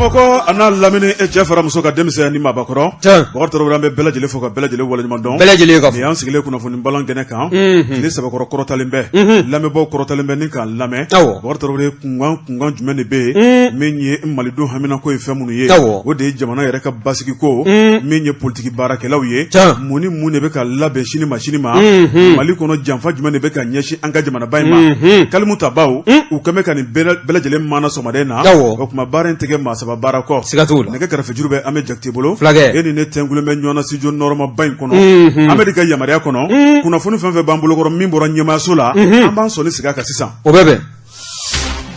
Bamakɔ a n'a lamini, e cɛ fara muso ka, denmisɛn ni maabakɔrɔ, Bakari Tarawele, an bɛ bɛɛ lajɛlen fo ka bɛɛ lajɛlen waleɲuman dɔn. Bɛɛ lajɛlen ka Nin y'an sigilen kunnafoni balan kɛnɛ kan. Tile sabakɔrɔ kɔrɔtalen bɛ, lamɛnbaaw kɔrɔtalen bɛ ni k'an lamɛn. Bakari Tarawele, kunkan kunkan jumɛn de bɛ yen min ye malidenw haminako ye, fɛn minnu ye, o de ye jamana yɛrɛ ka basigi ko, min ye politiki baarakɛlaw ye, mun ni mun de bɛ ka labɛn sini ma sini ma Mali kɔnɔ, janfa jumɛn de bɛ ka ɲɛsin an ka jamanaba in ma, kalimu tabaw u kɛlen bɛ ka nin bɛɛ lajɛlen maana sɔgɔmada in na. O tuma baara in tɛ kɛ maa saba baara kɔ. Siga t'o la. Nɛgɛ kɛrɛfɛjuru bɛ an bɛ Jakite bolo. Fulakɛ. E ni ne tɛnkulen bɛ ɲɔgɔn na studio nɔrɔmaba in kɔnɔ. Amedi ka yamaruya kɔnɔ, kunnafoni fɛn fɛn b'an bolokɔrɔ min bɔra ɲɛmaayaso la, an b'an sɔnni sigi a kan sisan. O bɛ bɛn.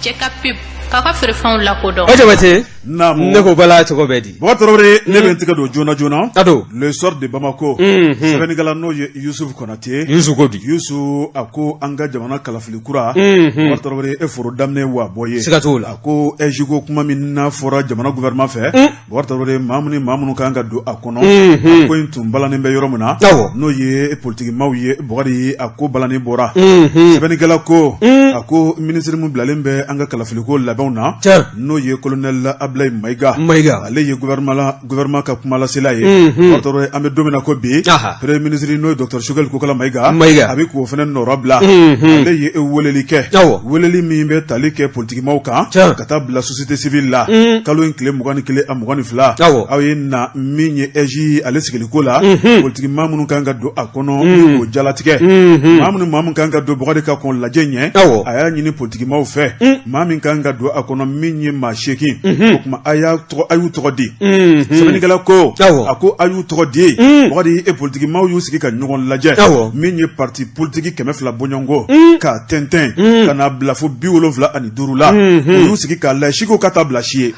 Cɛ ka pub k'a ka feerefɛnw lakodɔn. O Jabate. Naamu. Ne ko Bala, cogo bɛ di? Bɔkari Tarawele, ne bɛ n tɛgɛ don joona joona. A don. Le Soir de Bamako. Sɛbɛnnikɛla n'o ye Yusufu Konate. Yusufu ko di? Yusufu a ko an ka jamana kalafili kura. Bɔkari Tarawele, e foro daminɛ wa bɔ ye. Siga t'o la. A ko AIGE ko kuma min n'a fɔra jamana gouvernement fɛ. Bɔkari Tarawele, maa minnu ni maa minnu kan ka don a kɔnɔ. A ko in tun balannen bɛ yɔrɔ min na. N'o ye politikimaw ye, Bɔkari, a ko balannen bɔra. Sɛbɛnnikɛla ko, a ko minisiri min bilalen bɛ an ka kalafiliko labɛnw na, n'o ye colonel Ablaye Mayiga. Mayiga. Ale ye gouvernement ka kumalasela ye. Bɔkari Tarawele, an bɛ don min na ko bi, premier ministre n'o ye docteur Choguel Kokala Mayiga. Mayiga. A bɛ k'o fana nɔrɔ bila. Ale ye weleli kɛ. Weleli min bɛ tali kɛ politikimaw kan. Ka taa bila société civile la. Kalo in tile 21 a 22. Aw ye na min ye AIGE ale sigiliko la. Politiki maa minnu kan ka don a kɔnɔ, ni k'o jalatigɛ. Maa minnu kan ka don, Bɔkari, ka kɔn lajɛ ɲɛ. A y'a ɲini politikimaw fɛ. Maa min kan ka don a kɔnɔ min ye maa 8. O tuma a y'a tɔgɔ a y'u tɔgɔ di. Sɛbɛnnikɛla ko, a ko a y'u tɔgɔ di. Bɔkari, e politikimaw y'u sigi ka ɲɔgɔn lajɛ. Min ye parti politique 200 bɔɲɔgɔnko k'a tɛntɛn ka n'a bila fo 75 la. U y'u sigi k'a lajɛ, si ko ka taa bila si ye.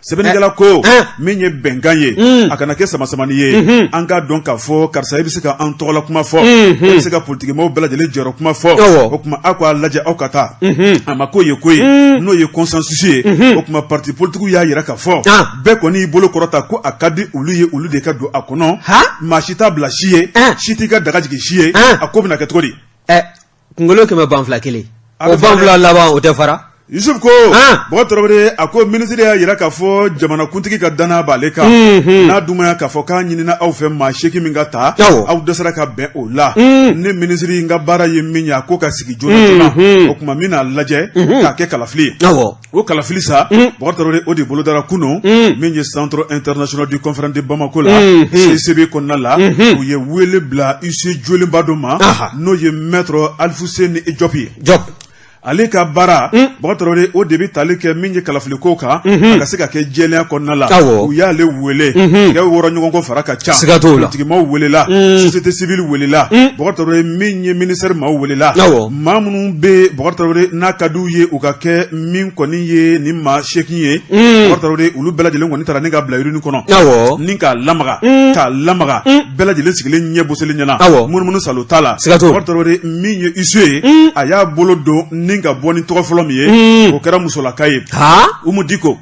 Sɛbɛnnikɛla ko, min ye bɛnkan ye, a kana kɛ samasamani ye. An k'a dɔn k'a fɔ karisa, e bɛ se ka an tɔgɔla kuma fɔ, e bɛ se ka politikimaw bɛɛ lajɛlen jɔyɔrɔ kuma fɔ. O tuma aw k'a lajɛ, aw ka taa a ma k'o ye ko ye, n'o ye consensus ye. O tuma parti politigiw y'a jira k'a fɔ bɛɛ kɔni y'i bolo kɔrɔta ko a ka di olu ye, olu de ka don a kɔnɔ. Maa si t'a bila si ye, si t'i ka daga jigin si ye. A ko bɛna kɛ cogo di? Kunkolo kɛmɛ ban fila kelen, o ban fila laban, o tɛ fara. Yusuf ko, Bɔkari Tarawele, a ko minisiri y'a jira k'a fɔ jamanakuntigi ka danaya b'ale kan, n'a dumaya k'a fɔ k'a ɲinina aw fɛ maa 8 min ka taa, aw dɛsɛra ka bɛn o la. Ne minisiri n ka baara ye min ye, a ko ka sigi joona joona. O tuma min n'a lajɛ k'a kɛ kalafili ye. O kalafili sa, Bɔkari Tarawele, o de bolodara kunun min ye Centre international de conférence de Bamako la, CICB kɔnɔna la. U ye wele bila huissier jolenba dɔ ma, n'o ye maître Alfousseni Diop ye. Diop. Ale ka baara, Bɔkari Tarawele, o de bɛ tali kɛ min ye kalafiliko kan, a ka se ka kɛ jɛlenya kɔnɔna la. U y'ale wele. Tigɛ wɔrɔ ɲɔgɔn kɔ fara ka ca. Siga t'o la. Politikimaw welela, société civile welela, Bɔkari Tarawele, min ye ministère maaw welela. Maa minnu bɛ, Bɔkari Tarawele, n'a ka d'u ye u ka kɛ min kɔni ye ni maa 8 ye, Bɔkari Tarawele, olu bɛɛ lajɛlen kɔni taara ni ka bila urne kɔnɔ, ni k'a lamaga k'a lamaga, bɛɛ lajɛlen sigilen ɲɛ boselen ɲɛna. Munumunu salo t'a la. Siga t'o la. Bɔkari Tarawele, min ye huissier ye, a y'a bolo don ni ka bɔ ni tɔgɔ fɔlɔ min ye, o kɛra musolaka ye, Umu Diko,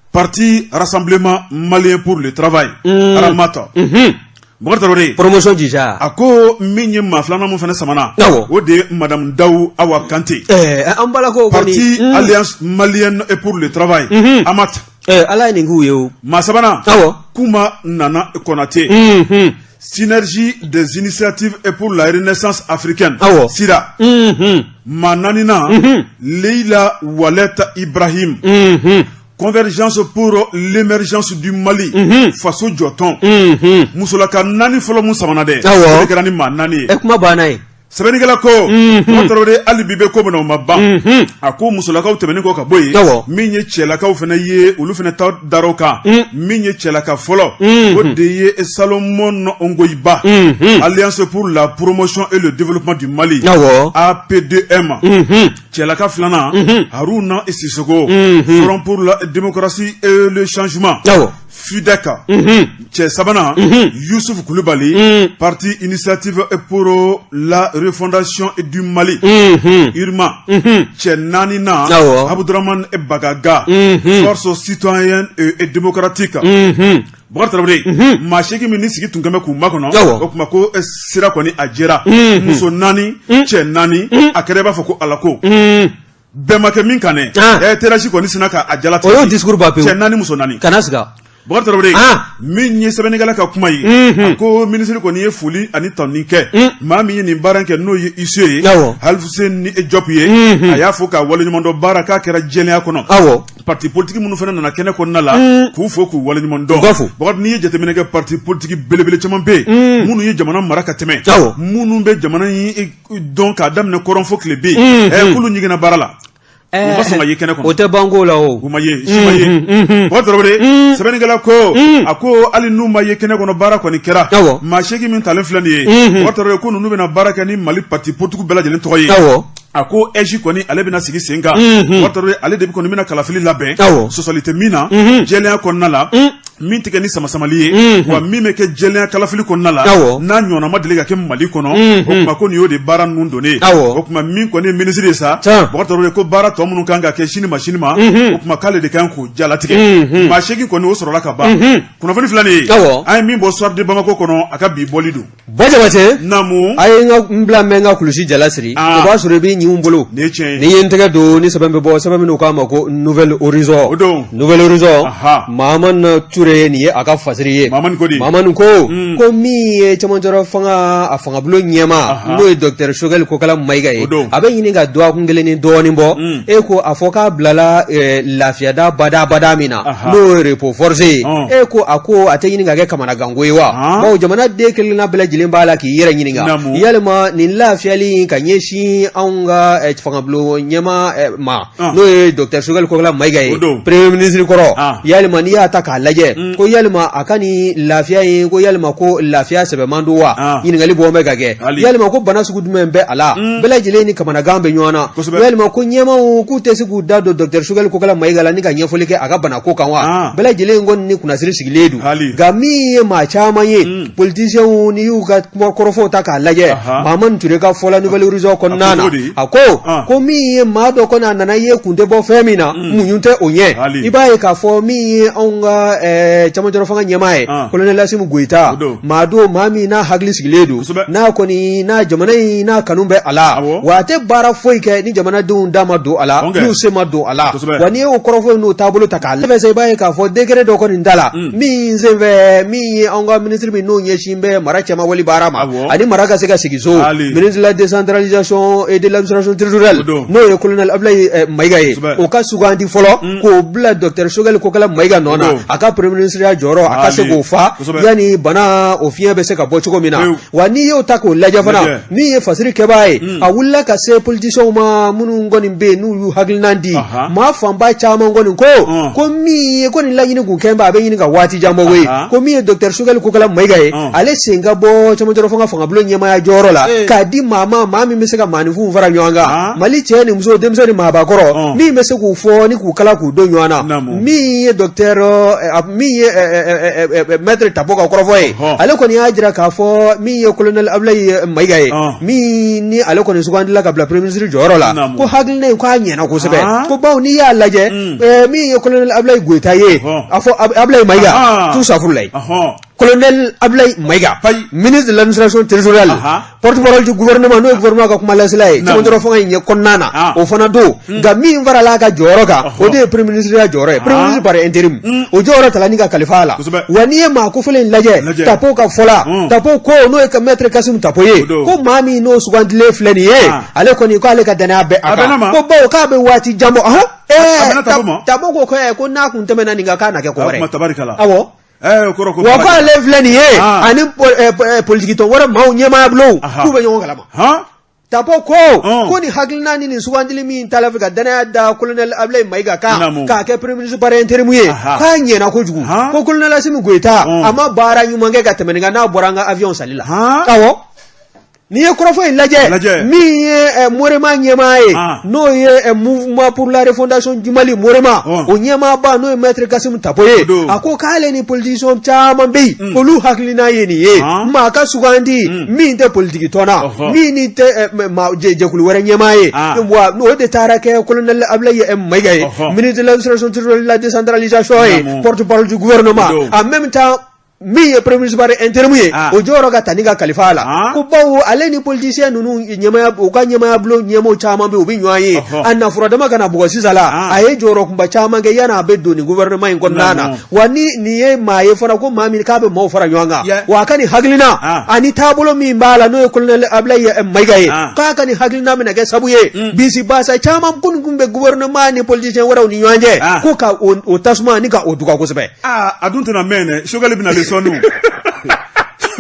parti Rassemblement malien pour le travail, RAMAT. Bɔkari Tarawele, promotion du genre. A ko min ye maa filanan min fana samana, o de ye madame Dawu Awa Kante. An balakaw kɔni. Parti Alliance malienne et pour le travail, AMAT. Ala ye nin k'u ye o. Maa sabanan, Kuma Nana Konate, Synergie des initiatives et pour la renaissance africaine, SIRA. Maa naaninan, Leila Waleta Ibrahim, Convergence pour l'émergence du Mali, Faso jɔtɔn. Musolaka naani fɔlɔ mun samana dɛ, o de kɛra ni maa naani ye. Ɛ, kuma banna ye. Sɛbɛnnikɛla ko, Bɔkari Tarawele, hali bi bɛ ko min na, o ma ban. A ko musolakaw tɛmɛnen kɔ ka bɔ yen, min ye cɛlakaw fana ye, olu fana ta dar'o kan. Min ye cɛlaka fɔlɔ, o de ye Salomon Ongoyiba, Alliance pour la promotion et le développement du Mali, APDM. Cɛlaka filanan, Haruna Sisoko, Front pour la démocratie et le changement, FUDEC. Cɛ sabanan, Youssouf Koulibaly, parti Initiative pour la refondation du Mali, URMA. Cɛ naaninan, Abdourahmane Bagaga, Force citoyenne et démocratique. Bɔkari Tarawele, maa 8 min ni sigi tun kɛn bɛ k'u makɔnɔ, o tuma ko sira kɔni a jɛra, muso naani, cɛ naani, a kɛra i b'a fɔ ko Ala ko. Bɛn ma kɛ min kan dɛ, TDH kɔni sinna k'a jalatigɛ. O y'o discours ban pewu. Cɛ naani, muso naani. Kana siga. Bukari Tarawele, min ye sɛbɛnnikɛla ka kuma ye, a ko minisiri kɔni ye foli ani tanuni kɛ maa min ye nin baara kɛ, n'o ye huissier ye, Alifuseni Jɔpu ye. A y'a fo k'a waleɲumandɔn baara k'a kɛra jɛlenya kɔnɔ. Parti politique minnu fana nana kɛnɛ kɔnɔna la, k'u fo k'u waleɲuman dɔn. Bukari, n'i ye jateminɛ kɛ, parti politique belebele caman bɛ yen minnu ye jamana mara ka tɛmɛ, minnu bɛ jamana dɔn k'a daminɛ kɔrɔn fo tilebin, k'olu ɲiginna baara la, u ma sɔn ka ye kɛnɛ kɔnɔ. O tɛ banko la o. U ma ye, si ma ye. Bukari Tarawele, sɛbɛnnikɛla ko, a ko hali n'u ma ye kɛnɛ kɔnɔ, baara kɔni kɛra. Maa 8 min talen filɛ nin ye, Bukari Tarawele, ko ninnu bɛna baara kɛ ni Mali parti politique bɛɛ lajɛlen tɔgɔ ye. A ko AIGE kɔni, ale bɛna sigi sen kan. Bukari Tarawele, ale de kɔni bɛna kalafili labɛn, sɔsɔli tɛ min na, jɛlenya kɔnɔna la, min tɛ kɛ ni samasamali ye, wa min bɛ kɛ jɛlenya kalafili kɔnɔna la, n'a ɲɔgɔnna ma deli ka kɛ Mali kɔnɔ. O tuma ko nin y'o de baara ninnu donnen ye. O tuma min kɔni ye minisiri ye sa, Bukari Tarawele, ko baara tɔ minnu kan ka kɛ sini ma sini ma, o tuma k'ale de kan k'o jalatigɛ. Maa 8 kɔni, o sɔrɔla ka ban. Kunnafoni filɛ nin ye, an ye min bɔ Soir de Bamako kɔnɔ, a ka bi bɔli don. Ba Jabate, naamu, a ye n ka n bila n bɛ n ka kulusi jala siri, o b'a sɔrɔ i bɛ ɲinw bolo. Nin ye tiɲɛ ye. Ni ye n tɛgɛ don ni sɛbɛn bɛ bɔ, sɛbɛn min k'a ma ko Nouvel Horizon. O don. Nouvel Horizon, Mahamani Ture, nin ye a ka fasiri ye. Mahamani ko di? Mahamani ko ko min ye cɛmancɛrɔ fanga, a fangabulon ɲɛmaa, n'o ye docteur Choguel Kokala Mayiga ye, a bɛ ɲini ka dɔgɔkun kelen ni dɔɔnin bɔ. E ko a fɔ k'a bilala lafiyada badabada min na, n'o ye repos forcé ye, e ko a ko a tɛ ɲini ka kɛ kamanaganko ye wa? Bawo jamanaden kelenna bɛɛ lajɛlen b'a la k'i yɛrɛ ɲininka, yalima nin lafiyali in ka ɲɛsin anw ka fangabulon ɲɛmaa ma, n'o ye docteur Choguel Kokala Mayiga ye, premier ministre kɔrɔ, yalima n'i y'a ta k'a lajɛ, ko yalima a ka nin lafiya in, ko yalima ko lafiya sɛbɛman don wa? Ɲininkali bɔ bɛ ka kɛ. Yalima ko bana sugu jumɛn bɛ a la? Bɛɛ lajɛlen ni kamanagan bɛ ɲɔgɔn na. Yalima ko ɲɛmaaw k'u tɛ se k'u da don docteur Choguel Kokala Mayiga la ni ka ɲɛfɔli kɛ a ka bana ko kan wa? Bɛɛ lajɛlen kɔni ni kunnasiri sigilen don. Nka min ye maa caman ye, politiciens, n'i y'u ka kuma kɔrɔfɔw ta k'a lajɛ, Mahamani Ture ka fɔ la Nouvel Horizon kɔnɔna na, a ko ko min ye maa dɔ kɔni a nana ye kun tɛ bɔ fɛn min na, muɲu tɛ o ɲɛ. I b'a ye k'a fɔ min ye anw ka cɛmancɛrɔ fanga ɲɛmaa ye, colonel Asimi Goyita, maa don, maa min n'a hakili sigilen don, n'a kɔni n'a jamana in n'a kanu bɛ a la, wa a tɛ baara foyi kɛ ni jamanadenw da ma don a la, n'u sen ma don a la. Wa n'i y'o kɔrɔfɔ n'o taabolo ta k'a lajɛ, i b'a ye k'a fɔ décret dɔ kɔni da la min senfɛ, min ye anw ka minisiri min n'o ɲɛsin bɛ mara cɛmawale baara ma ani mara ka se ka sigi so, ministre de la décentralisation et de l'administration territoriale, n'o ye colonel Abdoulaye Mayiga ye, o ka sugandi fɔlɔ k'o bila docteur Choguel Kokala Mayiga nɔ na, a ka premier ministre ya jɔyɔrɔ a ka se k'o fa yanni bana o fiɲɛ bɛ se ka bɔ cogo min na. Wa n'i y'o ta k'o lajɛ fana, min ye fasiri kɛbaa ye, a wulila ka se politiciens ma minnu kɔni bɛ yen n'u y'u hakilinan di. Maa fanba caman kɔni ko ko min ye ko nin laɲini kun kɛn bɛ, a bɛ ɲini ka waati jan bɔ koyi, ko min ye docteur Choguel Kokala Mayiga ye, ale sen ka bɔ cɛmancɛrɔ fanga fangabulon ɲɛmaaya jɔyɔrɔ la k'a di maa ma, maa min bɛ se ka maaninfinw fara ɲɔgɔn kan, Mali cɛ ni muso, denmisɛn ni maabakɔrɔ, min bɛ se k'u fɔ ni k'u kala k'u don ɲɔgɔn na. Min ye docteur min ye maître Tapo ka kɔrɔfɔ ye, ale kɔni y'a jira k'a fɔ min ye colonel Abdoulaye Mayiga ye, min ni ale kɔni sugandila ka bila premier ministre jɔyɔrɔ la, ko hakilina in k'a ɲɛna kosɛbɛ, ko bawo n'i y'a lajɛ, min ye colonel Abdoulaye Goyita ye, a fɔ Abdoulaye Mayiga tout safurulayi, colonel Abdoulaye Mayiga, ministre de l'administration territoriale, porte-parole du gouvernement, n'o ye gouvernement ka kumalasela ye cɛmancɛrɔ fanga in ɲɛ kɔnɔna na, o fana don. Nka min farala a ka jɔyɔrɔ kan, o de ye premier ministre ya jɔyɔrɔ ye, premier ministre par intérim, o jɔyɔrɔ tala ni ka kalifa a la. Wa n'i ye maa kofɔlen in lajɛ, Tapo ka fɔ la, Tapo ko, n'o ye ka maître Kassim Tapo ye, ko maa min n'o sugandilen filɛ nin ye, ale kɔni ko ale ka danaya bɛ a kan, ko bawo k'a bɛ waati jan bɔ. Tapo ko ko n'a kun tɛmɛna nin kan, k'a na kɛ ko wɛrɛ. Awɔ. Wa ko ale filɛ nin ye, ani politikitɔn wɛrɛ maaw ɲɛmaaya bulonw k'u bɛ ɲɔgɔn kalama. Tapo ko ko nin hakilina ni nin sugandili min tala fɛ ka danaya da colonel Abdoulaye Mayiga kan k'a kɛ premier ministre par intérim ye, k'a ɲɛna kojugu, ko colonel Assimi Goïta a ma baara ɲuman kɛ ka tɛmɛ nin kan n'a bɔra an ka avion sanni la. Awɔ, N'i ye kɔrɔfɔ in lajɛ, min ye MOREMA ɲɛmaa ye, n'o ye Mouvement pour la refondation du Mali, MOREMA, o ɲɛmaaba, n'o ye maître Kassim Tapo ye, a ko k'ale ni politicien caman bɛ yen, olu hakilina ye nin ye, maa ka sugandi min tɛ politiki tɔn na, min ni tɛ jɛkulu wɛrɛ ɲɛmaa ye. Wa o de taara kɛ colonel Abdoulaye Mayiga ye, ministre de l'administration territoriale de la décentralisation ye, porte-parole du gouvernement en même temps. Min ye premier ministre par intérim ye, o jɔyɔrɔ ka ta ni ka kalifa a la, ko bawo ale ni politicien ninnu ɲɛmaaya, u ka ɲɛmaaya bulon ɲɛmɔgɔ caman bɛ, u bɛ ɲɔgɔn ye a nafuradama kana bugɔ sisan la. A ye jɔyɔrɔ kunba caman kɛ yanni a bɛ don nin gouvernement in kɔnɔna na. Wa ni nin ye maa ye fana, ko maa min k'a bɛ maaw fara ɲɔgɔn kan, wa a ka nin hakilina ani taabolo min b'a la, n'o ye colonel Ablaye Mayiga ye, k'a ka nin hakilina bɛna kɛ sabu ye bisibasa caman minnu tun bɛ gouvernement ni politicien wɛrɛw ni ɲɔgɔn cɛ, ko ka o tasuma ni ka o duga kosɛbɛ. Aa, a dun tɛna mɛn dɛ. Choguel bɛna le sɔɔni,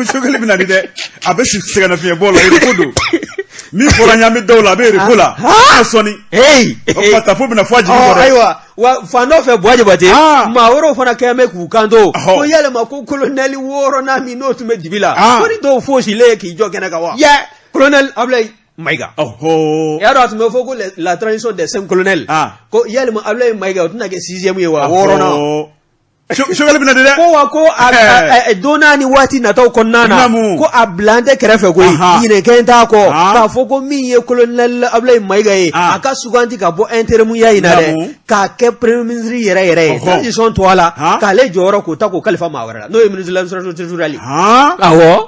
Choguel bɛna di dɛ. A bɛ sɛgɛnnafiɲɛbɔ la, repos don. Min fɔra an ɲɛ bɛ dɔw la, a bɛ repos la a sɔɔni. O tuma tapo bɛna fɔ a jigi kɔrɔ. Ayiwa, wa fan dɔ fɛ, Buwa Jabate, maa wɛrɛw fana kɛlen bɛ k'u kanto ko yalima ko colonel wɔɔrɔnan min n'o tun bɛ dibi la, ko ni dɔw fosilen ye k'i jɔ kɛnɛ kan wa? Colonel Ablaye Mayiga, ɔhɔ i y'a dɔn a tun bɛ fɔ ko la transition des cinq colonels, ko yalima Ablaye Mayiga o tɛna kɛ sixième ye wa, wɔɔrɔnan? Choguel bɛna di dɛ. Ko wa ko a don n'a ni waati nataw kɔnɔna na, ko a bilan tɛ kɛrɛfɛ koyi, ɲinɛ kɛn t'a kɔ k'a fɔ ko min ye colonel Ablaye Mayiga ye, a ka suganti ka bɔ intérimuya in na dɛ, k'a kɛ premier ministre yɛrɛ yɛrɛ ye transition tɔgɔ la, k'ale jɔyɔrɔ k'o ta k'o kalifa maa wɛrɛ la, n'o ye ministre de l'administration territoriale ye. Awɔ,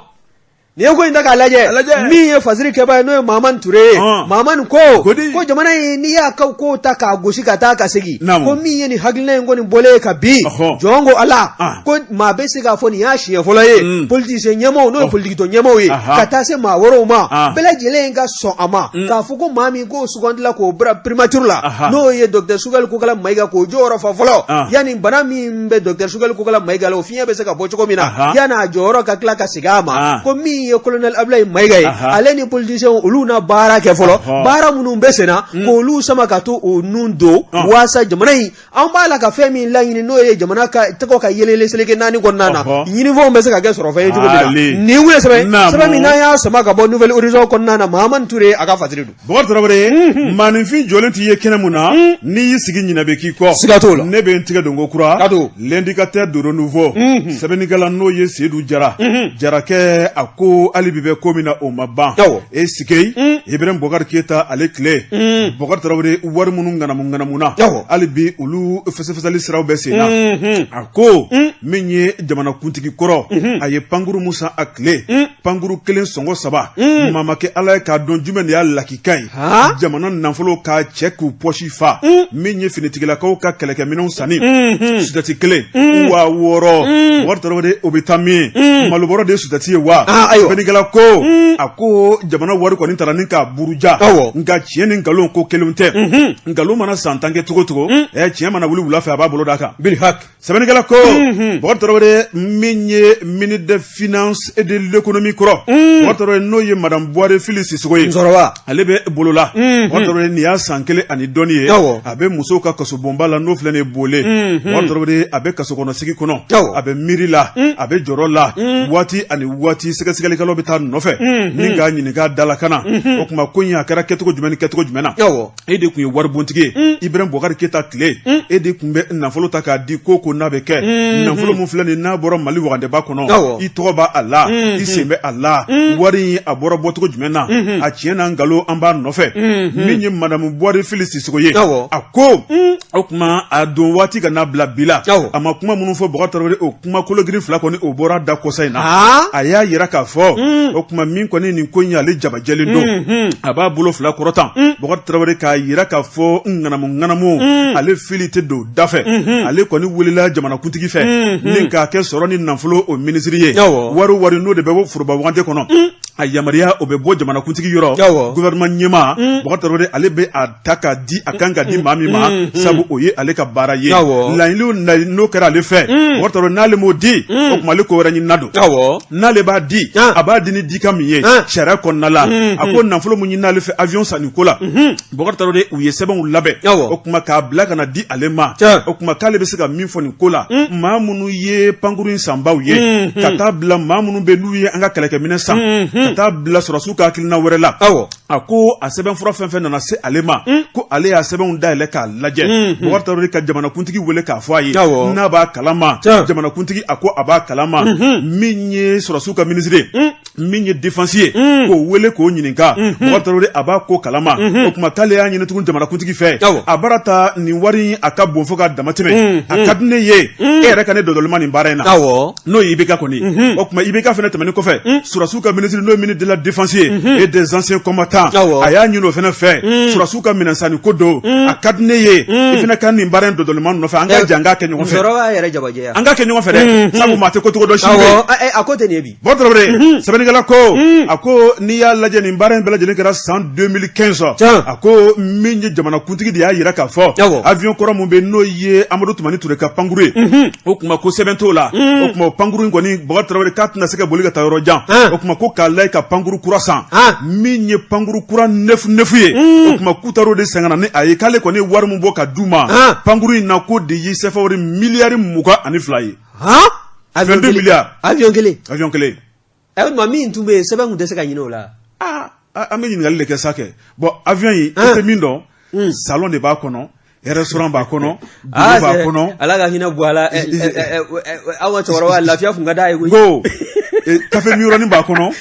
N'i ye ko in ta k'a lajɛ, min ye fasiri kɛba ye, n'o ye Mahamani Ture ye, Mahamani ko ko jamana in, n'i y'a ka ko ta k'a gosi ka taa ka segin, ko min ye nin hakilina in kɔni bɔlen ka bin, jɔn ko Ala, ko maa bɛ se k'a fɔ nin y'a siɲɛ fɔlɔ ye politicien ɲɛmaaw, n'o ye politikitɔn ɲɛmaaw ye, ka taa se maa wɛrɛw ma, bɛɛ lajɛlen ka sɔn a ma k'a fɔ ko maa min k'o sugandila k'o bila primature la, n'o ye docteur Choguel Kokala Mayiga, k'o jɔyɔrɔ fa fɔlɔ, yanni bana min bɛ docteur Choguel Kokala Mayiga la, o fiɲɛ bɛ se ka bɔ cogo min na, yanni a jɔyɔrɔ ka tila ka segin a ma, ko min ye colonel Ablaye Mayiga ye, ale ni politiciens olu na baara kɛ fɔlɔ, baara minnu bɛ senna, k'olu sama ka to o nun don, waasa jamana in, an b'a la ka fɛn min laɲini, n'o ye jamana ka tɔgɔ ka yɛlɛ seleke naani kɔnɔna na, ɲinifɛnw bɛ se ka kɛ sɔrɔfɛn ye cogo min na. Nin kun ye sɛbɛn min n'an y'a sama ka bɔ Nouvel Horizon kɔnɔna na, Mahamani Ture a ka fasiri don. Bɔkari Tarawele, maaninfin jɔlen t'i ye kɛnɛ mun na, n'i y'i sigi ɲinɛ bɛ k'i kɔ. Siga t'o la. Ne bɛ n tigɛ don ko kura L'Indicateur du Renouveau, sɛbɛnnikɛla n'o ye Seyidu Jara, Jarakɛ, a ko hali bi bɛ ko min na o ma ban. E sike Ibrahim Bɔkari Keyita ale tile, Bɔkari Tarawele, wari minnu ŋanamu ŋanamuna, hali bi olu fɛsɛfɛsɛli siraw bɛ sen na. A ko min ye jamanakuntigi kɔrɔ, a ye pankuru mun san a tile, pankuru kelen sɔngɔ saba, maa ma kɛ Ala ye k'a dɔn jumɛn de y'a lakika ye. Jamana nafolo k'a cɛ k'u pɔsi fa. Min ye finitigilakaw ka kɛlɛkɛminɛnw sanni, sutati kelen 6000, Bɔkari Tarawele, o bɛ taa min malobɔrɔ de ye sutati ye wa? Sɛbɛnnikɛla ko, a ko jamana wari kɔni taara ni k'a buruja, nka tiɲɛ ni nkalon ko kelen tɛ. Nkalon mana san 10 kɛ cogo cogo, tiɲɛ mana wuli wula fɛ, a b'a bolo d'a kan. Sɛbɛnnikɛla ko, Bɔkari Tarawele, min ye ministre des finances et de l'économie kɔrɔ, Bɔkari Tarawele, n'o ye madame Buware Fili Sisoko ye, ale bɛ bolola. Bɔkari Tarawele, nin y'a san kelen ani dɔɔni ye, a bɛ musow ka kasobonba la, n'o filɛ nin ye Bole. Bɔkari Tarawele, a bɛ kaso kɔnɔ sigi kɔnɔ, a bɛ miiri la, a bɛ jɔrɔ la. Waati ani waati, sɛgɛsɛgɛlikɛlaw bɛ taa nɔfɛ ni k'a ɲininka dalakana. O tuma ko in a kɛra kɛcogo jumɛn ni kɛcogo jumɛn na? E de tun ye waribontigi ye Ibrahim Bɔkari Keyita tile. E de tun bɛ nafolo ta k'a di ko ko n'a bɛ kɛ. Nafolo min filɛ nin n'a bɔra Mali wagandeba kɔnɔ, i tɔgɔ b'a la, i sen bɛ a la. Wari in a bɔra bɔcogo jumɛn na? A tiɲɛ n'a nkalon, an b'a nɔfɛ. Min ye madame Buware Fili Sisoko ye, a ko o tuma a don waati ka n'a bila bi la, a ma kuma minnu fɔ, Bɔkari Tarawele, o kuma kologirin fila kɔni o bɔra da kɔsa in na. A y'a jira k'a fɔ o tuma min kɔni nin ko in ale jabajɛlen don, a b'a bolo fila kɔrɔta, Bɔkari Tarawele, k'a jira k'a fɔ ŋanamu ŋanamu, ale fili tɛ don da fɛ. Ale kɔni welela jamanakuntigi fɛ ni k'a kɛ sɔrɔ ni nafolo o minisiri ye. Wari wari n'o de bɛ bɔ foroba wagande kɔnɔ, a yamaruya o bɛ bɔ jamanakuntigi yɔrɔ, gouvernement ɲɛmaa Bɔkari Tarawele, ale bɛ a ta k'a di a kan ka di maa min ma, sabu o ye ale ka baara ye. Laɲini n'o kɛra ale fɛ, Bɔkari Tarawele, n'ale m'o di, o tuma ale ko wɛrɛ ɲinina don. N'ale b'a di, a b'a di ni dikan min ye sariya kɔnɔna la. A ko nafolo min ɲinina ale fɛ avion sanni ko la, Bɔkari Tarawele, u ye sɛbɛnw labɛn, o tuma k'a bila ka na di ale ma. O tuma k'ale bɛ se ka min fɔ nin ko la, maa minnu ye pankuru in sanbaw ye, ka taa bila maa minnu bɛ n'u ye an ka kɛlɛkɛminɛn san, ka taa bila sɔrɔdasiw ka hakilina wɛrɛ la. A ko a sɛbɛnfura fɛn fɛn nana se ale ma, ko ale y'a sɛbɛnw dayɛlɛ k'a lajɛ. Bubakari Tarawele ka jamanakuntigi wele k'a fɔ a ye n'a b'a kalama. Jamanakuntigi a ko a b'a kalama. Min ye sɔrɔdasiw ka minisiri ye, min ye défense ye, k'o wele k'o ɲininka. Bubakari Tarawele a b'a ko kalama. O tuma k'ale y'a ɲini tugun jamanakuntigi fɛ, a bara ta nin wari a ka bon fo ka damatɛmɛ, a ka di ne ye e yɛrɛ ka ne dɔdɔlima nin baara in na, n'o ye IBK kɔni. O tuma IBK fana tɛmɛnen kɔfɛ, sɔrɔdasiw ka minisiri, n'o ye ministre de la défense ye et des anciens combattants, a y'a ɲini o fana fɛ, sɔrɔdasiw ka minɛn sanni ko don, a ka di ne ye i fana ka nin baara in dɔdɔlima nɔfɛ, an ka jɛ an k'a kɛ ɲɔgɔn fɛ. An k'a kɛ ɲɔgɔn fɛ dɛ, sabu maa tɛ ko cogo dɔn sini. A ko tɛ nin ye bi. Bubakari Tarawele, sɛbɛnnikɛla ko, a ko n'i y'a lajɛ, nin baara in bɛɛ lajɛlen kɛra san 2015. A ko min ye jamanakuntigi de y'a jira k'a fɔ avion kɔrɔ min bɛ, n'o ye Amadu Tumani Ture ka pankuru ye, o tuma ko sɛbɛn t'o la. O tuma o pankuru in kɔni, Bubakari Tarawele, k'a tɛna se ka boli ka taa yɔrɔ jan. O tuma ko k'a lajɛ ka pankuru kura san, min ye pankuru kura neuf neuf ye. O tuma k'u taar'o de san ka na ni a ye. K'ale kɔni ye wari min bɔ ka d'u ma pankuru in na, k'o de ye CFA wari miliyari 22 ye. Avion 22 milliards. Avion kelen. Avion kelen. O tuma min tun bɛ yen, sɛbɛn tun tɛ se ka ɲini o la. Aa, an bɛ ɲininkali de kɛ sa kɛ. Bon, avion in, i tɛ min dɔn, salon de b'a kɔnɔ, restaurant b'a kɔnɔ, bureau b'a kɔnɔ. Ala ka hinɛ bɔ a la, aw ka cɛkɔrɔba lafiya tun ka d'a ye koyi. Ko café min yɔrɔnin b'a kɔnɔ,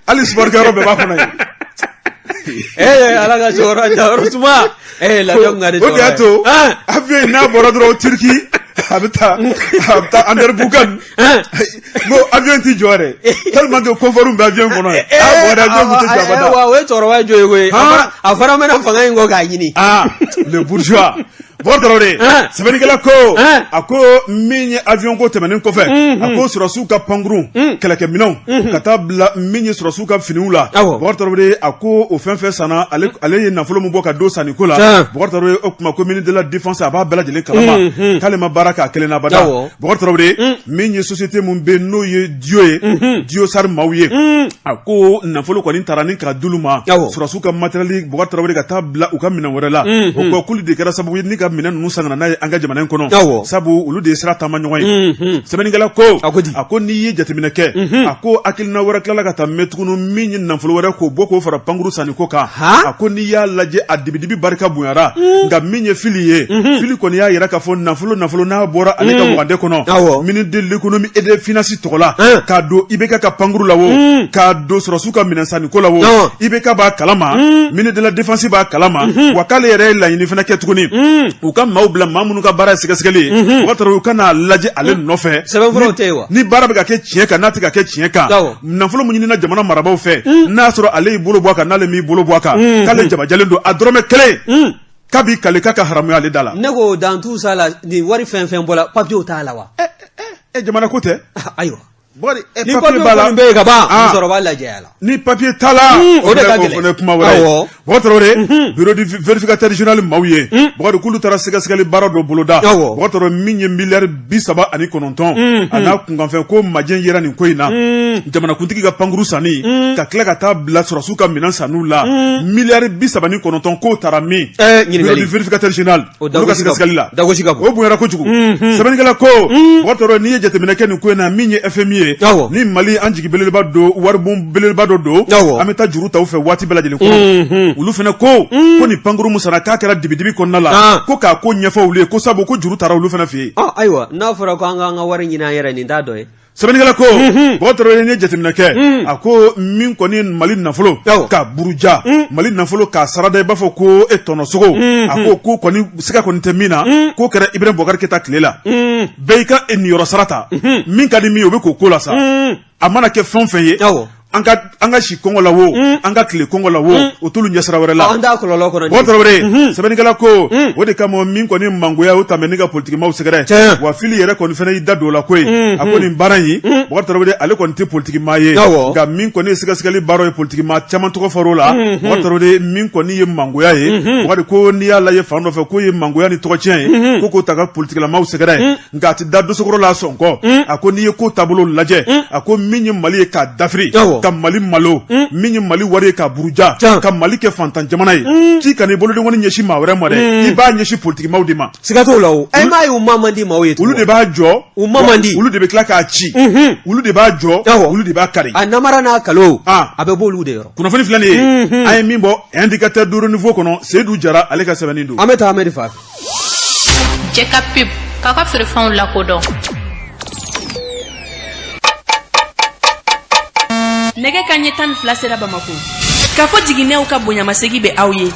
hali sport kɛyɔrɔ bɛɛ b'a kɔnɔ yen. Ala ka cɛkɔrɔba dayɔrɔ suma, lafiya tun ka di. O de y'a to avion in n'a bɔra dɔrɔn Turquie, a bɛ taa Anderamboukane. N ko avion ti jɔ dɛ, tellement que confort bɛ avion kɔnɔ yen. A bɔra, avion tɛ jɔ abada. Wa o ye cɛkɔrɔba jo ye koyi, a fana mɛnna fanga in kɔ k'a ɲini. Ah, le bourgeois Bubakari Tarawele. Sɛbɛnnikɛla ko, a ko min ye avion ko tɛmɛnen kɔfɛ, a ko sɔrɔdasiw ka pankurun kɛlɛkɛminɛnw ka taa bila min ye sɔrɔdasiw ka finiw la, Bubakari Tarawele, a ko o fɛn fɛn sanna, ale ye nafolo min bɔ ka don sanni ko la, Bubakari Tarawele, o tuma ko ministre de la défense a b'a bɛɛ lajɛlen kalama, k'ale ma baara k'a kelen na abada. Bubakari Tarawele, min ye société min bɛ, n'o ye Dio ye, Diosar maaw ye, a ko nafolo kɔni taara ni ka d'olu ma sɔrɔdasiw ka matériel, Bubakari Tarawele, ka taa bila u ka minɛn wɛrɛ la. O ko k'olu de kɛra sababu ye ni ka minɛn ninnu san ka na n'a ye an ka jamana in kɔnɔ, sabu olu de ye sira taama ɲɔgɔn ye. Sɛbɛnnikɛla ko, a ko n'i ye jateminɛ kɛ, a ko hakilina wɛrɛ tilala ka taa mɛn tuguni, min ye nafolo wɛrɛ k'o bɔ k'o fara pankuru sanni ko kan. A ko n'i y'a lajɛ, a dibidibi barika bonyara. Nka min ye fili ye, fili kɔni y'a yira k'a fɔ nafolo n'a bɔra ale ka wagande kɔnɔ, ministre de l'économie et des finances tɔgɔ la, k'a don IBK ka pankuru la wo, k'a don sɔrɔdasiw ka minɛn sanni ko la wo, IBK b'a kalama, ministre de la défense b'a kalama. Wa k'ale yɛrɛ ye laɲini fana kɛ tuguni, u ka maaw bila, maa minnu ka baara ye sɛgɛsɛgɛli ye, o ka u ka n'a lajɛ ale nɔfɛ. Sɛbɛnfuraw tɛ yen wa? Ni baara bɛ ka kɛ tiɲɛ kan, n'a tɛ ka kɛ tiɲɛ kan, nafolo min ɲinina jamana marabaaw fɛ, n'a sɔrɔ ale y'i bolo bɔ a kan, n'ale m'i bolo bɔ a kan, k'ale jabajalen don, a dɔrɔmɛ kelen k'a b'i kali k'a ka haramuya ale da la. Ne ko dans tout ça la, nin wari fɛn fɛn bɔra, papiyew t'a la wa? Jamana ko tɛ. Ayiwa. Bɔri ni papiye b'a la, bɛ yen ka ban, musokɔrɔba b'a lajɛ a la. Ni papiye t'a la, o de ka gɛlɛn. O fana kuma wɛrɛ ye. Bubakari Tarawele, bureau du vérificateur général maaw ye, Bubakari, k'olu taara sɛgɛsɛgɛli baara dɔ boloda. Bubakari Tarawele, min ye miliyari 39, a n'a kunkanfɛn ko majɛ yera nin ko in na, jamanakuntigi ka pankuru sanni, ka tila ka taa bila sɔrɔdasiw ka minɛn sanniw la, miliyari 39, k'o taara min? Bureau du vérificateur général olu ka sɛgɛsɛgɛli la, o bonyara kojugu. Sɛbɛnnikɛla ko, Bubakari Tarawele, n'i ye jateminɛ kɛ nin ko in na, min ye FMI ye, ni Mali an jigi belebeleba don, waribon belebeleba dɔ don, an bɛ taa juru ta u fɛ waati bɛɛ lajɛlen kɔnɔ, olu fana ko ko nin pankuru min sanna, k'a kɛra dibidibi kɔnɔna la, ko k'a ko ɲɛfɔ olu ye, ko sabu ko juru taara olu fana fɛ yen. Ayiwa, n'a fɔra ko an k'an ka wari ɲini an yɛrɛ, nin t'a dɔ ye. Sɛbɛnnikɛla ko, Bubakari Tarawele, n'i ye jateminɛ kɛ, a ko min kɔni Mali nafolo ka buruja, Mali nafolo k'a sarada i b'a fɔ ko e tɔnɔsogo, a ko ko kɔni siga kɔni tɛ min na, k'o kɛra Ibrahim Boubacar Keita tile la. Bɛɛ y'i ka niyɔrɔ sara ta, min ka di min ye, o bɛ k'o ko la sa. A mana kɛ fɛn o fɛn ye, an ka si kɔngɔ la wo, an ka tile kɔngɔ la wo, o t'olu ɲɛsira wɛrɛ la. An t'a kɔlɔlɔ kɔnɔ. Bubakari Tarawele, sɛbɛnnikɛla ko, o de kama min kɔni mangoya o tun bɛ ni ka politikimaw sɛgɛrɛ. Wa fili yɛrɛ kɔni fana y'i da don o la koyi. A ko nin baara in, Bubakari Tarawele, ale kɔni tɛ politikimaa ye, nka min kɔni ye sɛgɛsɛgɛli baara ye, politikimaa caman tɔgɔ fɔr'o la. Bubakari Tarawele, min kɔni ye mangoya ye, Bubakari, ko n'i y'a lajɛ fan dɔ fɛ, k'o ye mangoya ni tɔgɔcɛn ye, ko k'o ta ka politikilamaw sɛgɛrɛ, nka a tɛ da dosokɔrɔ la sɔn kɔ. A ko n'i ye ko taabolo lajɛ, a ko min ye Mali ye k'a dafiri. Ka Mali malo min ye Mali wari ye k'a buruja ka Mali kɛ fantan jamana ye k'i kan'i bolodenkɔni ɲɛsin maa wɛrɛ ma dɛ, i b'a ɲɛsin politikimaw de ma. Siga t'o la o, e m'a ye u ma man di maaw ye. Olu de b'a jɔ, u ma man di. Olu de bɛ tila k'a ci, olu de b'a jɔ, olu de b'a kari. A namara n'a kalo, a bɛ bɔ olu de yɔrɔ. Kunnafoni filɛ nin ye, an ye min bɔ Indicateur du Renouveau kɔnɔ, Seyidu Jara ale ka sɛbɛnni don. An bɛ taa Amedi fan fɛ. Cɛ ka pub k'a ka feerefɛnw lakodɔn. Nɛgɛ kanɲɛ 12 sera Bamakɔ. K'a fɔ jiginɛw ka bonyamasegin bɛ aw ye.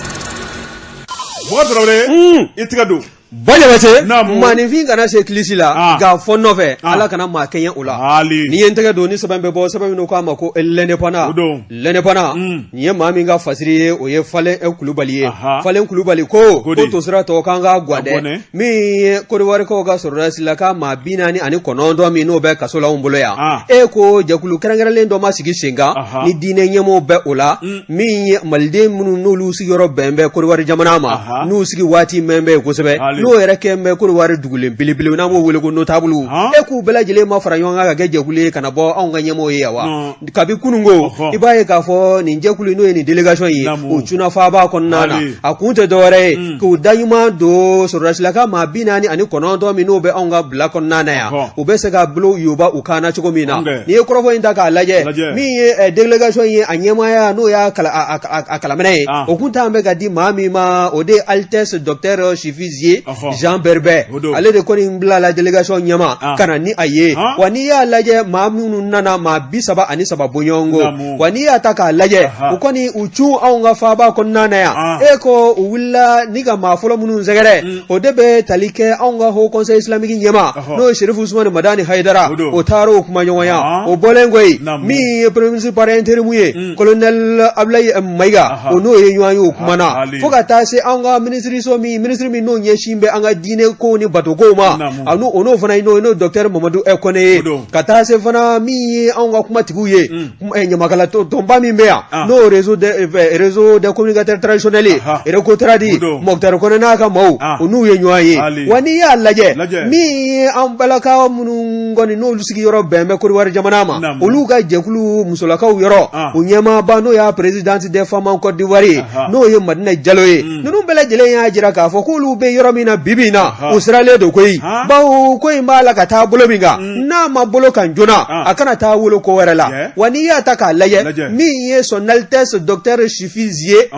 Bɔkari Tarawele, i tɛgɛ don. Ba Jabate, maaninfin kana se kilisi la ah. nka fɔ nɔfɛ ah. Ala kana maa kɛɲɛ o la. N'i ye n tɛgɛ don ni sɛbɛn bɛ bɔ, sɛbɛn min k'a ma ko L'Indépendant, L'Indépendant nin ye maa min ka fasiri ye, o ye Falen Kulubali ye. Falen Kulubali ko ko tosira tɔ k'an ka gwan dɛ, min ye Kodiwarikaw ka sɔrɔdasi la ka maa 49 min n'o bɛ kaso la anw bolo yan ah. E ko jɛkulu kɛrɛnkɛrɛnlen dɔ ma sigi sen kan ni diinɛ ɲɛmɔgɔw bɛ o la mm. min ye maliden minnu n'olu sigiyɔrɔ bɛn bɛ Kodiwari jamana ma, n'u sigi waati mɛn bɛ yen kosɛbɛ, n'o yɛrɛ kɛ bɛ Kodiwari dugulen belebele n'an b'o wele ko notable, e k'u bɛɛ lajɛlen ma fara ɲɔgɔn kan ka kɛ jɛkulu ye ka na bɔ anw ka ɲɛmɔgɔw ye yan wa? Kabi kununko, i b'a ye k'a fɔ nin jɛkulu n'o ye nin délégation ye, o cunna faaba kɔnɔna na. A kun tɛ dɔwɛrɛ ye mm. k'u daɲuman don sɔrɔdasilaka maa 49 min n'o bɛ anw ka bila kɔnɔna na yan, u bɛ se ka bolo yoba u kan na cogo min na. N'i ye kɔrɔfɔ in ta k'a lajɛ, min ye eh, délégation ye, a ɲɛmaaya n'o y'a kalaminɛ ye, ah. o kun t'an bɛ ka di maa min ma, o de ye Altesse Docteur Sifi Zie Jean Berbɛ. Ale de kɔni bilala délégation ɲɛma ah. ka na ni a ye. Ah. Wa n'i y'a lajɛ, maa minnu nana, maa 33 bɔɲɔgɔnko. Wa n'i y'a ta k'a lajɛ, u kɔni u cun anw ka faaba kɔnɔna na yan. E ko u wulila ni ka maa fɔlɔ minnu sɛgɛrɛ, mm. o de bɛ tali kɛ anw ka Haut Conseil islamique ɲɛmaa, n'o ye Serifu Usumani Madani Hayidara. O taara o kumaɲɔgɔnya. O bɔlen kɔ yen, min ye premier ministre par intérim ye mm. colonel Abulayi Mayiga, o n'o ye ɲɔgɔn ye, o kumana fo ka taa se anw ka minisiriso min, minisiri min n'o ɲɛsin bɛ an ka diinɛ kow ni bato kow ma, a n'o o n'o fana ye n'o docteur Mamadu Kɔnɛ ye, ka taa se fana min ye anw ka kumatigiw ye, mm. ɲamakala tɔnba min bɛ yan, ah. n'o réseau des communicateurs traditionnels ye, Recotrad, Moctar Kɔnɛ n'a ka maaw, ah. o n'u ye ɲɔgɔn ye. Wa n'i y'a lajɛ, min ye an balakaw minnu kɔni n'olu sigiyɔrɔ bɛn bɛ Kodiwari jamana ma, olu ka jɛkulu musolakaw yɔrɔ, ah. o ɲɛmaaba n'o y'a présidente des femmes en Côte d'Ivoire ye, n'o ye Madina Jalo ye, mm. ninnu bɛɛ lajɛlen y'a jira k'a fɔ k'olu bɛ yɔrɔ min na bi bi in na, u siralen don koyi, bawo ko in b'a la ka taa bolo min kan, mm. n'a ma bolo kan joona, a kana taa wolo ko wɛrɛ la. Wa n'i y'a ta k'a lajɛ, min ye son altesse docteur Sifi Zie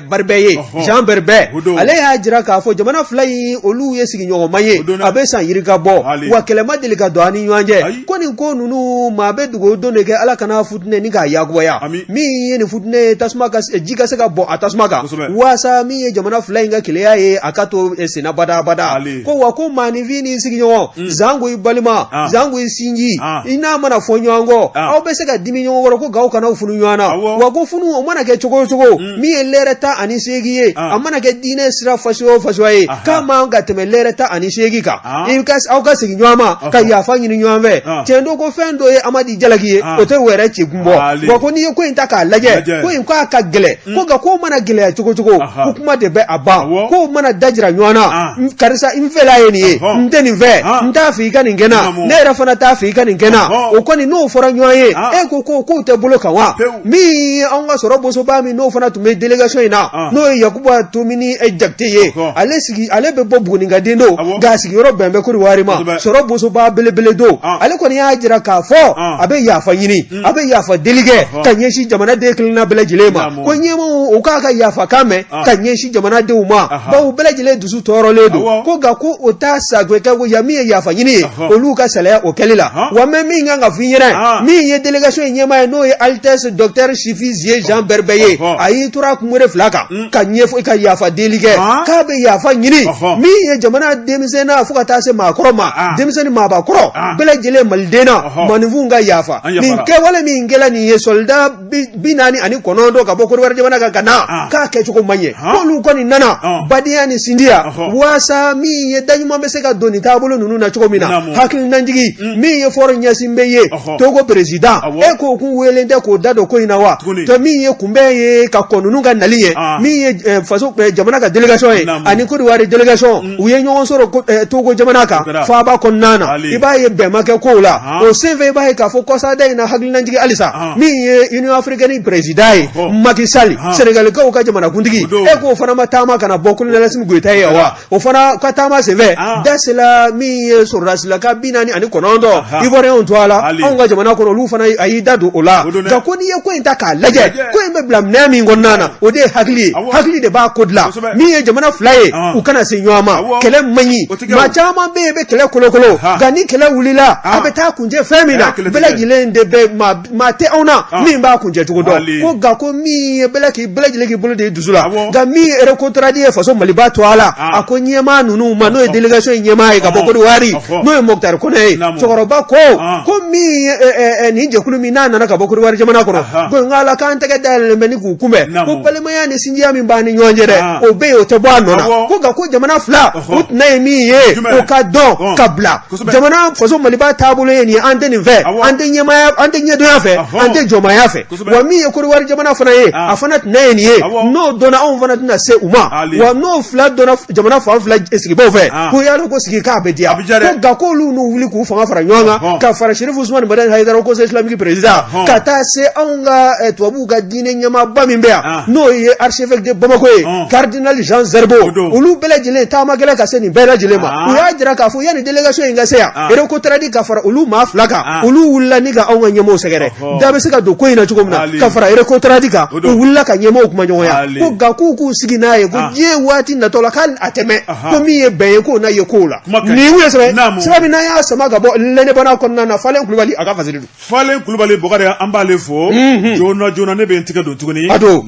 Baribɛ ye, Jean Berbɛ, ale y'a jira k'a fɔ jamana fila in olu ye sigiɲɔgɔnma ye, a bɛ san yirika bɔ, wa kɛlɛ ma deli ka don an ni ɲɔgɔn cɛ. Ko nin ko ninnu, maa bɛ dugawu don de kɛ Ala kana futinɛ ni k'a yakubaya. Min ye nin futinɛ ye, tasuma ka ji ka se ka bɔn a tasuma kan, waasa min ye jamana fila in ka kelenya ye, a ka to senna badabada. Ko wa ko maaninfin ni sigiɲɔgɔn mm. zango i balima, ah. zango i sinji, ah. i n'a mana fɔ ɲɔgɔn kɔ, ah. aw bɛ se ka dimi ɲɔgɔn kɔrɔ, ko nka aw kana funu ɲɔgɔn na. Wa ko funu o mana kɛ cogo o cogo, mm. min ye lɛrɛ 18 ye, a mana kɛ diinɛ sira fasuguya o fasuguya ye, k'a man ka tɛmɛ lɛrɛ 18 kan. I ka aw ka segin ɲɔgɔn ma ka yafa ɲini ɲɔgɔn fɛ. Tiɲɛ don ko fɛn dɔ ye Amadi jalaki ye, o tɛ wɛrɛ ci kun bɔ. Wa ko n'i ye ko in ta k'a lajɛ, ko in k'a ka gɛlɛn, mm. ko nka ko mana gɛlɛya cogo cogo, ko kuma de bɛ a ban. Ko mana dajira ɲɔgɔn na, karisa n fɛla ye nin ye, n tɛ nin fɛ, n t'a fɛ i ka nin kɛ n na, ne yɛrɛ fana t'a fɛ i ka nin kɛ n na, o kɔni n'o fɔra ɲɔgɔn ye, e ko ko k'o tɛ bolo kan wa? Min ye anw ka sɔrɔ bosoba min n'o fana tun bɛ délégation in na, n'o ye Yakuba Tumini Jakite ye, ale sigi ale bɛ bɔ Buguninkaden don, nka a sigiyɔrɔ bɛn bɛ Kodiwari ma, sɔrɔ bosoba belebele don. Ale kɔni y'a jira k'a fɔ a bɛ yafa ɲini, a bɛ yafa deli kɛ ka ɲɛsin jamanaden kelenna bɛɛ lajɛlen ma, ko ɲɛmaaw u k'a ka yafa kan mɛn ka ɲɛsin jamanadenw ma, bawo bɛɛ lajɛlen dusu tɔɔrɔlen don. Ko nka ko o t'a sago kɛ ko ya min ye yafa ɲini ye, olu ka salaya o kɛli la. Wa mɛ min kan ka f'i ɲɛna, min ye délégation in ɲɛmaa ye, n'o ye Altesse docteur Sifi Zie Jean Berbɛ ye, a y'i tora kunbere fila kan ka ɲɛfɔ ka yafa deli kɛ, k'a bɛ yafa ɲini min ye jamana denmisɛn na fo ka taa se maakɔrɔ ma, denmisɛn ni maabakɔrɔ bɛɛ lajɛlen, maliden na, maaninfinw ka yafa nin kɛwale min kɛla nin ye, soldat 49 ka bɔ Kodiwari jamana kan ka na, k'a kɛcogo man ɲɛ. K'olu kɔni nana badenya ni sinjiya. jija waasa min ye daɲuman bɛ se ka don nin taabolo ninnu na cogo min na hakilinajigin min ye Faure Gnassingbé ye Togo président e k'o kun welen tɛ k'o da don ko in na wa to min ye kunbɛn ye ka kɔn ninnu ka nali ye min ye faso jamana ka délégation ye ani Côte d'Ivoire délégation u ye ɲɔgɔn sɔrɔ Togo jamana kan faaba kɔnɔna na i b'a ye bɛn ma kɛ kow la o senfɛ i b'a ye k'a fɔ kɔsada in na hakilinajigin halisa min ye Union africaine président ye Macky Sall Sénégalikaw ka jamanakuntigi e k'o fana ma taama ka na bɔ colonel Assimi Goïta ye wa o fana ka taama senfɛ da sela min ye sɔrɔdasilaka 49 Ivoirienw to a la anw ka jamana kɔnɔ olu fana a y'i da don o la nka ko n'i ye ko in ta k'a lajɛ ko in bɛ bila minɛn min kɔnɔna na o de ye hakili ye hakili de b'a ko dilan min ye jamana fila ye u kana se ɲɔgɔn ma kɛlɛ man ɲi maa caman bɛ yen bɛ kɛlɛ kolokolo nka ni kɛlɛ wulila a bɛ taa kuncɛ fɛn min na bɛɛ lajɛlen de bɛ maa tɛ anw na min b'a kuncɛ cogo dɔn ko nka ko min ye bɛɛ k'i bɛɛ lajɛlen k'i bolo de dusu la nka min ye Recotrade ye faso Maliba to a la a ko ɲɛmaa ninnu ma n'o ye délégation in ɲɛmaa ye ka bɔ Côte d'Ivoire n'o ye Moctar Kɔnɛ ye cɛkɔrɔba ko ko min ye nin jɛkulu min n'a nana ka bɔ Côte d'Ivoire jamana kɔnɔ ko nka ala k'an tɛgɛ dayɛlɛlen bɛ ni k'u kunbɛn ko balimaya ni sinjiya min b'an ni ɲɔgɔn cɛ dɛ o bɛ yen o tɛ bɔ a nɔ na ko nka ko jamana fila u tɛna ye min ye o ka dɔn ka bila jamana faso Maliba taabolo ye nin ye an tɛ nin fɛ an tɛ ɲɛmaaya an tɛ ɲɛdɔnya fɛ an tɛ jɔnmaya fɛ wa min ye Côte d'Ivoire jamana fana ye a fana tɛna ye nin ye n'o dɔnna anw fana tɛna se u ma wa n'o fila dɔnna jamana fan fila sigibaaw fɛ ko y'a dɔn ko sigi k'a bɛ diya ko nka k'olu n'u wuli k'u fanga fara ɲɔgɔn kan ka fara Chérif Ousmane Madani Haïdara Conseil islamique président ka taa se anw ka tubabuw ka diinɛ ɲɛmaaba min bɛ yan n'o ye archevêque de Bamako ye cardinal Jean Zerbo olu bɛɛ lajɛlen taama gɛlɛn ka se nin bɛɛ lajɛlen ma u y'a jira k'a fɔ yanni délégation in ka se yan Recotrade ka fara olu maa fila kan olu wulila ni ka anw ka ɲɛmaaw sɛgɛrɛ da bɛ se ka don ko in na cogo min na ka fara Recotrade kan u wulila ka ɲɛmaaw kuma ɲɔgɔnya ko nka k'u k'u sigi n'a ye ko diɲɛ waati natɔ la k'a tɛ mɛn ko min ye bɛn ye k'o na ye kow la nin ye sɛbɛn sɛbɛn min n'an y'a sama ka bɔ L'Indépendant kɔnɔna na Falen Kulubali a ka fasiri don Falen Kulubali Bɔkari an b'ale fo joona joona ne bɛ n tigɛ don tuguni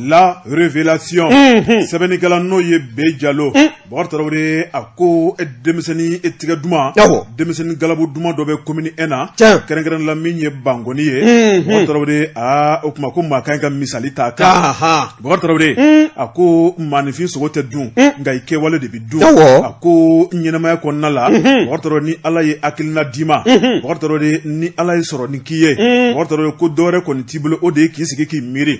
La Révélation sɛbɛnnikɛla n'o ye Be Jalo Bɔkari Tarawele a ko denmisɛnnin tigɛ duman denmisɛnnin galabu duman dɔ bɛ commune 1 na kɛrɛnkɛrɛn la min ye Bankɔni ye Bɔkari Tarawele aa o tuma ko maa ka ɲi ka misali ta kan Bɔkari Tarawele a ko maaninfin sogo tɛ dun nka i kɛwale de bɛ dun a ko ɲɛnamaya kɔnɔna la Bɔkari Tarawele ni Ala ye hakilina d'i ma Bɔkari Tarawele ni Ala ye sɔrɔ nin k'i ye Bɔkari Tarawele ko dɔwɛrɛ kɔni t'i bolo o de ye k'i sigi k'i miiri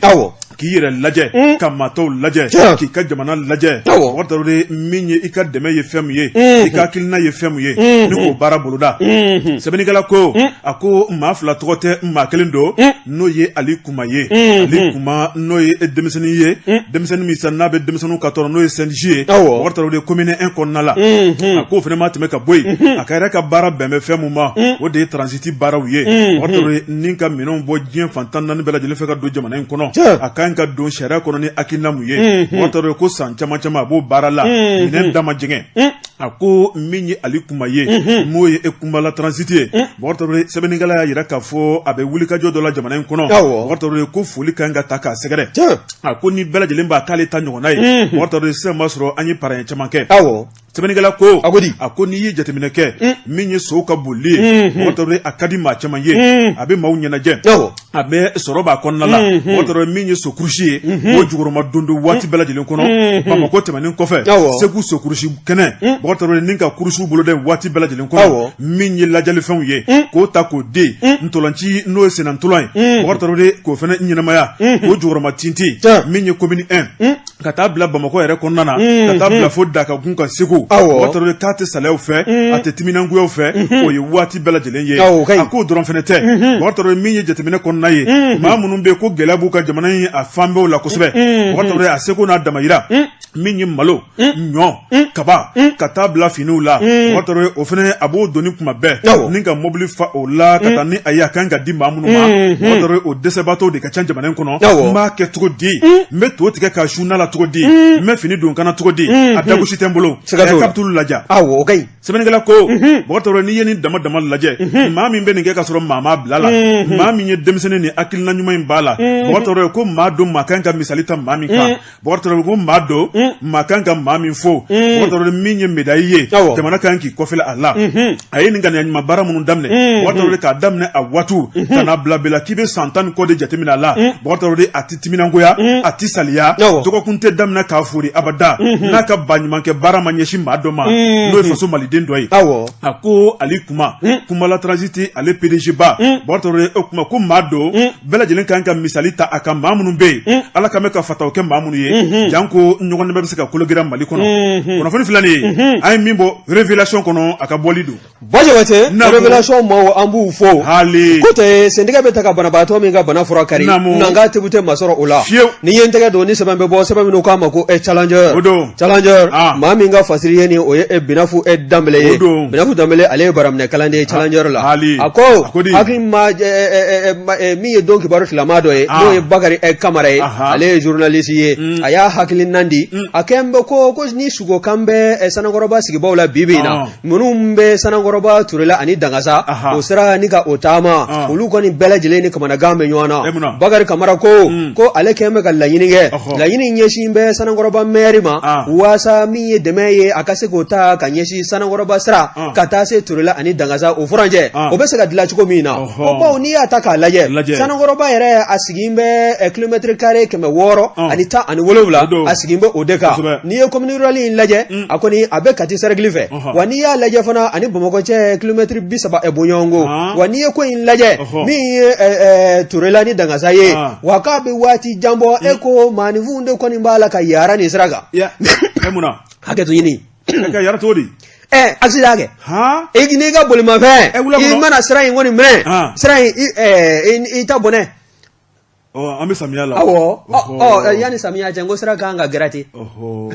k'i yɛrɛ lajɛ mm. ka maa tɔw lajɛ k'i ka jamana lajɛ Bɔkari Tarawele min ye i ka dɛmɛ ye fɛn min ye mm-hmm. i ka hakilina ye fɛn min ye mm-hmm. ni k'o baara boloda mm-hmm. sɛbɛnnikɛla ko a ko maa fila tɔgɔ tɛ maa kelen don n'o ye Ali Kuma ye Ali Kuma n'o ye denmisɛnnin ye denmisɛnnin min sa n'a bɛ denmisɛnninw ka tɔn n'o ye SYNJ ye Bɔkari Tarawele commune 1 kɔnɔna la a k'o fana ma tɛmɛ ka bɔ yen a ka yɛrɛ ka baara bɛn bɛ fɛn min ma o de ye transit baaraw ye Bɔkari Tarawele ni ka minɛnw bɔ diɲɛ fan 14 bɛɛ lajɛlen fɛ ka don jamana in kɔnɔ a ka ɲi ka don sariya kɔnɔ ni hakilina mun ye Bɔkari Tarawele ko san caman caman a b'o baara la minɛn da ma jɛngɛ a ko min ye Ali Kuma ye n'o ye Kunbala transit ye Bɔkari Tarawele sɛbɛnnikɛla y'a jira k'a fɔ a bɛ wulikajɔ dɔ la jamana in kɔnɔ Bɔkari Tarawele ko foli ka kan ka ta k'a sɛgɛrɛ a ko ni bɛɛ lajɛlen b'a k'ale ta ɲɔgɔnna ye Bɔkari Tarawele sisan b'a sɔrɔ an ye paranya caman kɛ Sɛbɛnnikɛla ko a ko di a ko n'i ye jateminɛ kɛ min ye sow ka boli ye Bɔkari Tarawele a ka di maa caman ye a bɛ maaw ɲɛnajɛ a bɛ sɔrɔ b'a kɔnɔna la Bɔkari Tarawele min ye so kurusi ye o jukɔrɔma don don waati bɛɛ lajɛlen kɔnɔ Bamakɔ tɛmɛnen kɔfɛ Segu so kurusi kɛnɛ Bɔkari Tarawele ni ka kurusiw boloda waati bɛɛ lajɛlen kɔnɔ min ye lajɛlifɛnw ye k'o ta k'o den ntolanci n'o ye sennantolan ye Bɔkari Tarawele k'o fana ɲɛnamaya k'o jukɔrɔma tintin min ye commune 1 ka taa bila Bamakɔ yɛrɛ kɔnɔna na ka taa bila fo Dakagun kan Segu Bɔkari Tarawele k'a tɛ salayaw fɛ a tɛ timinangoyaw fɛ o ye waati bɛɛ lajɛlen ye a k'o dɔrɔn fana tɛ Bɔkari Tarawele min ye jateminɛ kɔnɔna ye maa minnu bɛ ko gɛlɛya b'u ka jamana in a fan bɛɛ la kosɛbɛ Bɔkari Tarawele a seko n'a damayira min ye malo ɲɔ kaba ka taa bila finiw la Bɔkari Tarawele o fana a b'o doni kuma bɛɛ ni ka mobili fa o la ka taa ni a ye a kan ka di maa minnu ma Bɔkari Tarawele o dɛsɛbaatɔw de ka ca jamana in kɔnɔ n b'a kɛ cogo di n bɛ to tigɛ k'a su na la cogo di n bɛ fini don kana cogo di a dagosi tɛ n bolo kapitulu lajɛ awɔ o ka ɲi sɛbɛnnikɛla ko Bɔkari Tarawele n'i ye nin dama dama lajɛ maa min bɛ nin kɛ ka sɔrɔ maa m'a bila la maa min ye denmisɛnnin ni hakilina ɲuman in b'a la Bɔkari Tarawele ko maa don maa kan ka misali ta maa min kan Bɔkari Tarawele ko maa don maa kan ka maa min fo Bɔkari Tarawele min ye médaille ye jamana kan k'i kɔfilɛ a la a ye nin ŋaniya ɲuman baara minnu daminɛ Bɔkari Tarawele k'a daminɛ a waati ka n'a bila bi la k'i bɛ san 10 ni kɔ de jateminɛ a la Bɔkari Tarawele a tɛ timinangoya a tɛ saliya dɔgɔkun tɛ daminɛ k'a fori abada n'a ka baɲumankɛ baara ma ɲɛsin ɲɛsin maa dɔ ma, n'o ye faso maliden dɔ ye. A ko Ali Kuma, Kumala Transit, ale PDG ba Bubakari Tarawele, o kuma ko maa don bɛɛ lajɛlen kan ka misali ta a kan, maa minnu bɛ yen, Ala kan bɛ ka fataw kɛ maa minnu ye, janko ɲɔgɔn dɛmɛ bɛ se ka kologira Mali kɔnɔ. Kunnafoni filɛ nin ye, an ye min bɔ Révélation kɔnɔ, a ka bɔli don. Ba Jabate, Révélation maaw, an b'u fo. Hali ko tɛ sentigɛ bɛ ta ka banabaatɔ min ka bana fura kari, nka tebu tɛ masɔrɔ o la. Fiyewu. Ni ye n tɛgɛ don ni sɛbɛn bɛ bɔ, sɛbɛn minnu k'a ma ko Challenger. O don. Challenger, maa min ka fasiri ye nin, o ye Binafu Danbele ye. O don. Binafu Danbele, ale ye baraminɛ kalanden ye Challenger la. Hali. A ko A ko di? Hakili ma min ye don kibaru tilama dɔ ye, n'o ye Bakari Kamara ye, ale ye journaliste ye, a y'a hakilinan di. A kɛn bɛ ko ni sugo kan bɛ Sanankɔrɔba sigibaw la bi bi in na, minnu bɛ Sanankɔrɔba, Turela ani Dangasa, o sira ni ka o taama, olu kɔni bɛɛ lajɛlen ni kamanagan bɛ ɲɔgɔn na. Bakari Kamara ko ale kɛn bɛ ka laɲini kɛ, laɲini ɲɛsin bɛ Sanankɔrɔba mɛri ma, waasa min ye dɛmɛ ye, a ka se k'o ta ka ɲɛsin Sanankɔrɔba sira ka taa se Turela ani Dangasa, o furancɛ o bɛ se ka dilan cogo min na. Ko bawo n'i y'a ta k'a lajɛ, Sanankɔrɔba yɛrɛ a sigi bɛ kilomɛtiri kare 617, a sigi bɛ o de kan. N'i ye commune rurale in lajɛ, a kɔni a bɛ Kati cercle fɛ. Wa n'i y'a lajɛ fana, ani Bamakɔ cɛ kilomɛtiri 30 bɔɲɔgɔnko. Wa n'i ye ko in lajɛ, min ye Turela ni Dangasa ye, wa k'a bɛ waati jan bɔ, e ko maaninfinw de kɔni b'a la ka yaara nin sira kan. Hakɛto ɲini. Ka yaara cogo di? Accident kɛ. I n'i ka bolimafɛn, i mana sira in kɔni minɛ, sira in i ta bɔnɛ. An bɛ samiya la. Awɔ, yanni samiya cɛ, n ko sira kan ka gratter. O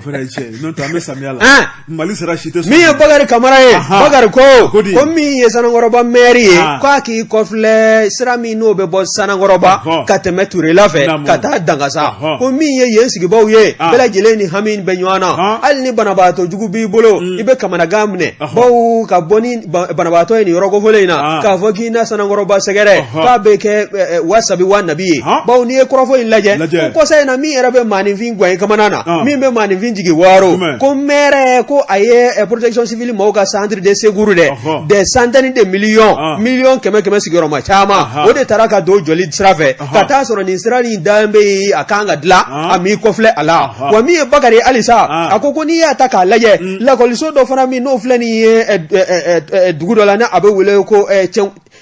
fana ye tiɲɛ ye, n'o tɛ an bɛ samiya la. Mali sira si tɛ. Min ye Bakari Kamara ye, Bakari ko min ye Sanankɔrɔba mɛri ye, k'a k'i kɔfilɛ sira min n'o bɛ bɔ Sanankɔrɔba ka tɛmɛ Turela fɛ ka taa Dangasa, ko min ye yen sigibaw ye, bɛɛ lajɛlen ni hami bɛ ɲɔgɔn na. Hali ni banabaatɔ jugu b'i bolo, i bɛ kamanagan minɛ, bawo ka bɔ ni banabaatɔ ye nin yɔrɔ kofɔlen in na, k'a fɔ k'i na Sanankɔrɔba sɛgɛrɛ, k'a bɛ kɛ wasabi wa nabi ye. Bawo n'i ye kɔrɔfɔ in lajɛ, ko kɔsa in na, min yɛrɛ bɛ maaninfin gwan i kamana na, min bɛ maaninfin jigin waaro, ko mɛrɛ ko a ye protection civile maaw ka centre de secours dɛ, des centaines de millions, miliyɔn kɛmɛ kɛmɛ sigiyɔrɔma caman, o de taara ka don jɔli sira fɛ, ka taa sɔrɔ nin sira nin dan bɛ yen, a kan ka dilan, a m'i kɔfilɛ a la. Wa min ye Bakari halisa, a ko n'i y'a ta k'a lajɛ, lakɔliso dɔ fana min n'o filɛ nin ye dugu dɔ la, n'a bɛ wele ko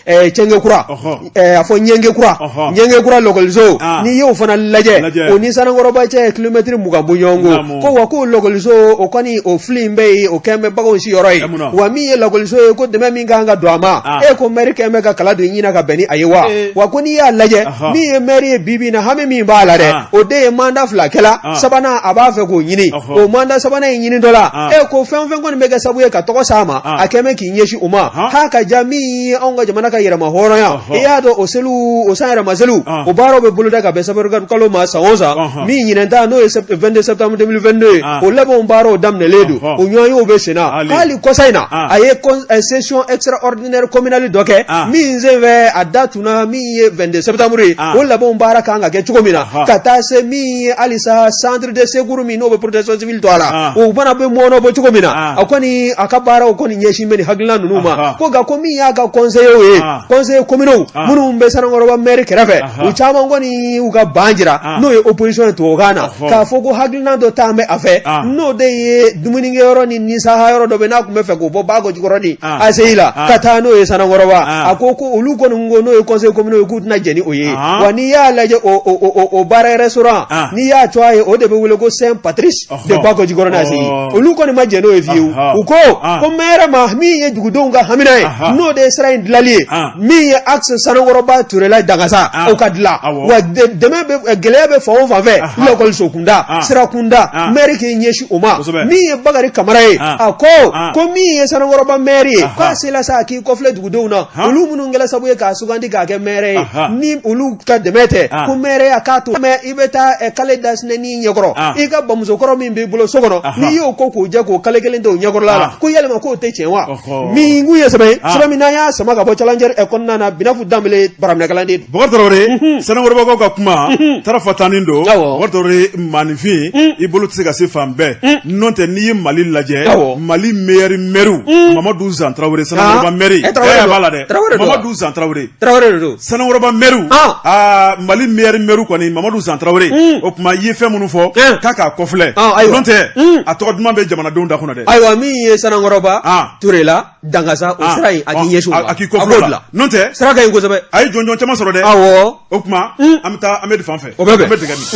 Cɛnkɛ kura, a fɔ Ɲɛnkɛ kura, Ɲɛnkɛ kura lakɔliso, n'i y'o fana lajɛ, o ni Sanankɔrɔba cɛ kilomɛtiri 20 bɔɲɔgɔnko. Ko wa k'o lakɔliso o kɔni o fili bɛ yen, o kɛn bɛ baganw siyɔrɔ ye. Wa min ye lakɔliso ye, ko dɛmɛ min kan ka don a ma, e ko mɛri kɛn bɛ ka kala don i ɲin na ka bɛn ni a ye. Wa wa ko n'i y'a lajɛ, min ye mɛri ye bi bi in na, hami min b'a la dɛ, o de ye mandat fila kɛla, sabanan a b'a fɛ k'o ɲini. O mandat sabanan in ɲini dɔ la, e ko fɛn o fɛn kɔni bɛ kɛ sababu ye ka tɔgɔ s'a ma, a kɛn bɛ k'i ɲɛsin o ma. K'a ka ja min ye anw ka jamana ka yɛrɛma hɔrɔnya, i y'a dɔn o seliw, o san yɛrɛma seliw, o baaraw bɛ boloda ka bɛn septembre kalo ma san o san. Min ɲinɛn ta, n'o ye 22 septembre 2022 ye, o labɛnw baaraw daminɛlen don, o ɲɔgɔnyew bɛ senna. Hali kɔsa in na, a ye session extraordinaire communale dɔ kɛ min senfɛ, a da tunna min ye 22 septembre ye, o labɛnw baara kan ka kɛ cogo min na, ka taa se min ye halisa centre de secours min n'o bɛ protection civile to a la, o fana bɛ mɔnɔ bɔ cogo min na. A kɔni a ka baaraw kɔni ɲɛsin bɛ nin hakilina ninnu ma. Ko nka ko min y'a ka conseillers ye, conseillers communaux minnu bɛ Sanankɔrɔba maire kɛrɛfɛ, u caman kɔni y'u ka ban jira, n'o ye opposition ye tubabukan na, k'a fɔ ko hakilina dɔ t'an bɛ a fɛ, n'o de ye dumunikɛyɔrɔ ni nisaha yɔrɔ dɔ bɛ n'a tun bɛ fɛ k'o bɔ Bakɔjikɔrɔni ACI la ka taa n'o ye Sanankɔrɔba. A ko olu kɔni ko n'o ye conseil communaux ye, k'u tɛna jɛn ni o ye. Wa n'i y'a lajɛ, o baara restaurant, n'i y'a tɔgɔ ye, o de bɛ wele ko Saint Patrice de Bakɔjikɔrɔni ACI, olu kɔni ma jɛn n'o ye fiyewu. U ko maire ma, min ye dugudenw ka hamina ye, n'o de ye sira in dilali ye, min ye axe Sanankɔrɔba Turela Dangasa, o ka dilan. Wa dɛmɛ bɛ, gɛlɛya bɛ fan o fan fɛ, lakɔliso kunda, sira kunda, maire k'i ɲɛsin o ma. Min ye Bakari Kamara ye, a ko min ye Sanankɔrɔba maire ye, k'a sela sa a k'i kɔfilɛ dugudenw na, olu minnu kɛra sababu ye k'a sugandi k'a kɛ maire ye, ni olu ka dɛmɛ tɛ, ko maire ya k'a to mɛ i bɛ taa kale dasinɛnin ɲɛkɔrɔ, i ka bamusokɔrɔ min b'i bolo so kɔnɔ, n'i y'o ko k'o jɛ k'o kale kelen da o ɲɛkɔrɔla la, ko yalima k'o tɛ tiɲɛ wa? Min kun ye sɛbɛn ye, sɛbɛn min n'an y'a sama ka bɔ Challenger. L'indicateur kɔnɔna na Binafu Danbele baraminɛkalanden don. Bɔkari Tarawele, Sanankɔrɔbakaw ka kuma tarafa tannin don. Bɔkari Tarawele, maaninfin i bolo tɛ se ka se fan bɛɛ, n'o tɛ n'i ye Mali lajɛ, Mali meilleur maire Mamadu Zan Tarawele, Sanankɔrɔba maire, e b'a la dɛ, Mamadu Zan Tarawele, Tarawele de don. Sanankɔrɔba maire, aa Mali meilleur maire kɔni Mamadu Zan Tarawele, o tuma i ye fɛn minnu fɔ k'a k'a kɔfilɛ, n'o tɛ a tɔgɔ duman bɛ jamanadenw da kɔnɔ dɛ. Ayiwa, min ye Sanankɔrɔba Turela Dangasa, o sira in, a k'i ɲɛsin o ma, a k'i kɔfilɛ o la, n'o tɛ sira ka ɲi kosɛbɛ. A ye jɔnjɔn caman sɔrɔ dɛ. Awɔ. O tuma an bɛ taa Amedi fan fɛ. O bɛ bɛn. An bɛ dɛgɛ min.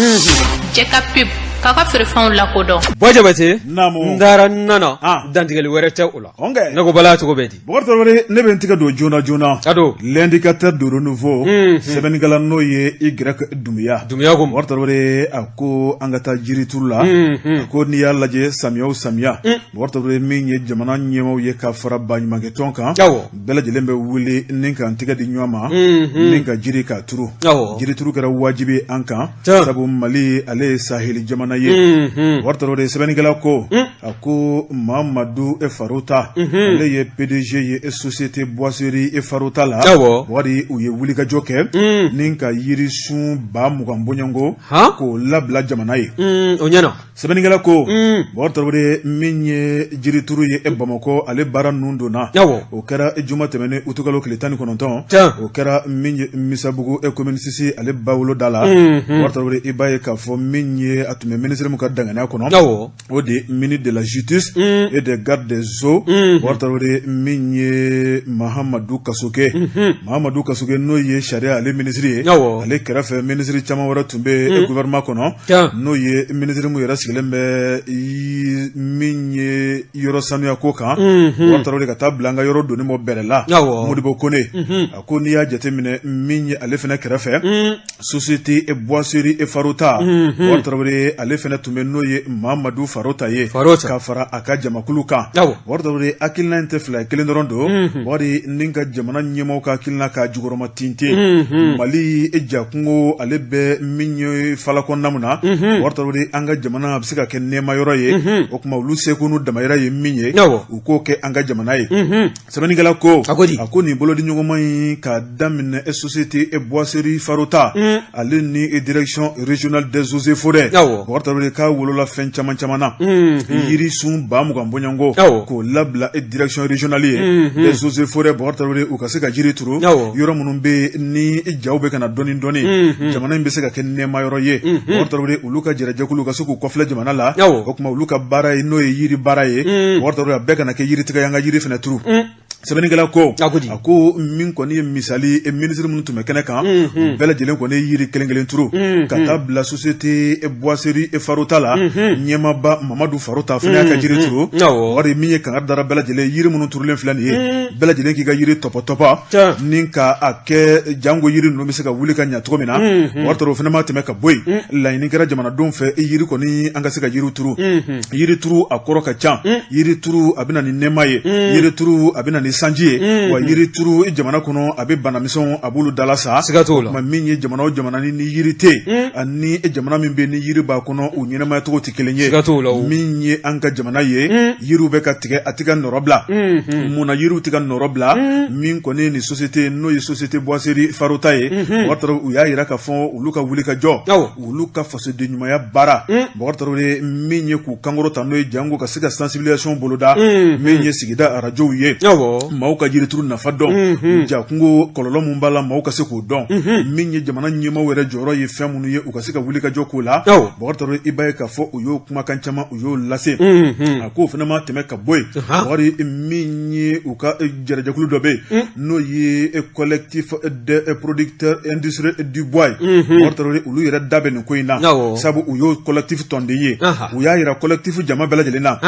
Cɛ ka pub k'a ka feerefɛnw lakodɔn. Bɔ Jabate. Naamu. N taara n nana. Dantigɛli wɛrɛ tɛ o la. Ɔnkɛ. Ne ko Bala, cogo bɛ di? Bɔkari Tarawele, ne bɛ n tɛgɛ don joona joona. A don. L'indicateur du renouveau. Sɛbɛnnikɛla n'o ye Y Dunbiya. Dunbiya ko. Bɔkari Tarawele, a ko an ka taa jirituru la. A ko n'i y'a lajɛ samiya o samiya. Bɔkari Tarawele, min ye jamana ɲɛmaaw ye ka fara baɲumankɛ tɔn kan. Awɔ. Bɛɛ lajɛlen bɛ wuli ni k'an tɛgɛ di ɲɔgɔn ma. Ni ka jiri k'a turu. Awɔ. Jirituru kɛra wajibi ye an kan. Sabu Mali ale ye saheli jamana ye. Bɔkari Tarawele, sɛbɛnnikɛla ko. A ko Mamadu Farota, ale ye PDG ye société boiserie Farota la, wari u ye wulikajɔ kɛ ni ka yirisun 20,000 bɔɲɔgɔnko k'o labila jamana ye. O ɲɛna. Sɛbɛnnikɛla ko Bɔkari Tarawele, min ye jirituru ye Bamakɔ, ale baara ninnu donna, o kɛra juma tɛmɛnen utukalo tile 19, o kɛra min ye Misabugu commune 6 ale bawolo da la. Bɔkari Tarawele, i b'a ye k'a fɔ min ye a tun bɛ minisiri min ka danganiya kɔnɔ, o de ministre de la justice et des gardes des sceaux, Bɔkari Tarawele, min ye Mahamadu Kasoge, Mahamadu Kasoge n'o ye sariya ale minisiri ye, ale kɛrɛfɛ minisiri caman wɛrɛ tun bɛ gouvernement kɔnɔ, n'o ye minisiri min yɛrɛ sigilen bɛ min ye yɔrɔ sanuya ko kan, Bɔkari Tarawele, ka taa bila an ka yɔrɔ doni bɔ bɛrɛ la, Modibo Kone. A ko n'i y'a jateminɛ min ye ale fana kɛrɛfɛ Société boiserie Farota, Bɔkari Tarawele, ale fana tun bɛ, n'o ye Mamadu Farota ye, ka fara a ka jamakulu kan. Bɔkari Tarawele, hakilina in tɛ fila ye, kelen dɔrɔn don, Bɔkari, ni ka jamana ɲɛmaaw ka hakilina k'a jukɔrɔma tintin. Mali jakungo ale bɛ min ye fala kɔnɔna min na, Bɔkari Tarawele, an ka jamana a bɛ se ka kɛ nɛɛma yɔrɔ ye. O tuma olu seko n'u damayira ye min ye, u k'o kɛ an ka jamana ye. Sɛbɛnnikɛla ko a ko di? A ko nin bolodi ɲɔgɔnma in ka daminɛ e société e boiserie Farota, ale ni e direction régionale des eaux et forêts, Bɔkari Tarawele, k'a wolola fɛn caman caman na. Yirisun 20,000 bɔɲɔgɔnko k'o labila e direction régionale ye des eaux et forêts, Bɔkari Tarawele, u ka se ka jiri turu yɔrɔ minnu bɛ ni jaw bɛ ka na dɔɔni dɔɔni, jamana in bɛ se ka kɛ nɛɛma yɔrɔ ye. Bɔkari Tarawele, olu ka jɛrɛjɛkulu ka se k'u kɔfilɛ jamana la. O tuma olu ka baara ye, n'o ye yiri baara ye, Bɔkari Tarawele, a bɛɛ kana kɛ yiritigɛ ye, an ka yiri fana turu. Sɛbɛnnikɛla ko a ko min kɔni ye misali, minisiri minnu tun bɛ kɛnɛ kan, bɛɛ lajɛlen kɔni ye yiri kelen kelen turu, ka taa bila société boiserie Farota la, ɲɛmaaba Mamadu Farota fana y'a ka jiri turu. Wari min ye kangari dara bɛɛ lajɛlen, yiri minnu turulen filɛ nin ye, bɛɛ lajɛlen k'i ka yiri tɔpɔtɔpɔ ni ka a kɛ jango yiri ninnu bɛ se ka wuli ka ɲɛ cogo min na. Bɔkari Tarawele, o fana ma tɛmɛ ka bɔ yen, laɲini kɛra jamanadenw fɛ, yiri kɔni, an ka se ka yiri turu. Yiri turu a kɔrɔ ka ca. Yiri turu a bɛ na ni nɛɛma ye, yiri turu a bɛ na ni sanji ye, wa yiri turu jamana kɔnɔ a bɛ banamisɛnw a b'olu dala sa. Siga t'o la. Min ye jamana o jamana ni yiri tɛ yen, ani jamana min bɛ ni yiri b'a kɔnɔ, u ɲɛnamaya cogo tɛ kelen ye. Siga t'o la. Min ye an ka jamana ye, yiriw bɛ ka tigɛ, a tɛ ka nɔrɔ bila. Munna yiriw tɛ ka nɔrɔ bila? Min kɔni ye nin société, n'o ye société boiserie Farota ye, Bɔkari Tarawele, u y'a jira k'a fɔ olu ka wuli ka jɔ, olu ka fasoden ɲumanya baara, Bɔkari Tarawele, min ye k'u kankɔrɔ ta, n'o ye jango ka se ka sensibilisation boloda, min ye sigida arajow ye, maaw ka jirituru nafa dɔn, jakungo kɔlɔlɔ min b'a la, maaw ka se k'o dɔn, min ye jamana ɲɛmaaw yɛrɛ jɔyɔrɔ ye fɛn minnu ye, u ka se ka wuli ka jɔ k'o la. Bɔkari Tarawele, i b'a ye k'a fɔ u y'o kumakan caman, u y'o lase. A k'o fana ma tɛmɛ ka bɔ yen, Bɔkari, min ye u ka jɛrɛjɛkulu dɔ bɛ yen, n'o ye collectif des producteurs industriels du bois ye, Bɔkari Tarawele, olu yɛrɛ da bɛ nin ko in na, sabu u y'o collectif tɔnden ye. U y'a jira collectif jama bɛɛ lajɛlen na,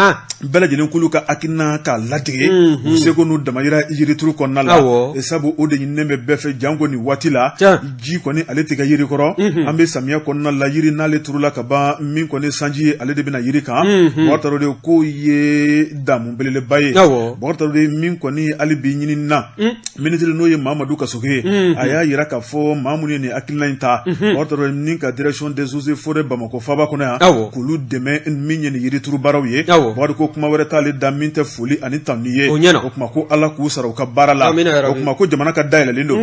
bɛɛ lajɛlen k'olu ka hakilina k'a ladege u seko n'u damayira yirituru kɔnɔna la, sabu o de ɲininen bɛ bɛɛ fɛ janko nin waati la. Ji kɔni ale tɛ kɛ yiri kɔrɔ, an bɛ samiya kɔnɔna la, yiri n'ale turula ka ban, min kɔni sanji ye, ale de bɛna yiri kan. Bɔkari Tarawele, k'o ye damu belebeleba ye. Bɔkari Tarawele, min kɔni hali bi ɲinini na, minisiri n'o ye Mamadu Kasoge ye, a y'a jira k'a fɔ maa minnu ye nin hakilina in ta, Bɔkari Tarawele, ni ka direction des eaux et forêts Bamakɔ faaba kɔnɔ yan, k'olu dɛmɛ min ye nin yirituru baaraw ye. Bɔkari ko kuma wɛrɛ t'ale da min tɛ foli ani tanu ye. O tuma ko Ala k'u sara u ka baara la o tuma ko jamana ka da yɛlɛlen don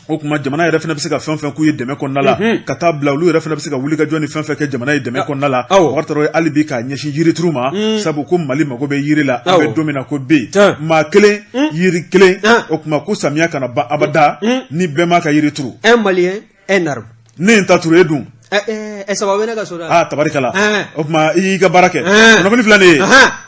o tuma jamana yɛrɛ fana bɛ se ka fɛn fɛn k'u ye dɛmɛ kɔnɔna la ka taa bila olu yɛrɛ fana bɛ se ka wuli ka jɔ ni fɛn fɛn kɛ jamana ye dɛmɛ kɔnɔna la Bubakari Tarawele hali bi k'a ɲɛsin yirituru ma sabu ko Mali mago bɛ yiri la an bɛ don min na ko bi maa kelen yiri kelen o tuma ko samiya kana ban abada ni bɛɛ m'a ka yiri turu un Malien un arbre ne ye n ta turu e dun saba bɛ ne ka so da la tabarikala o tuma i y'i ka baara kɛ kunnafoni filɛ nin ye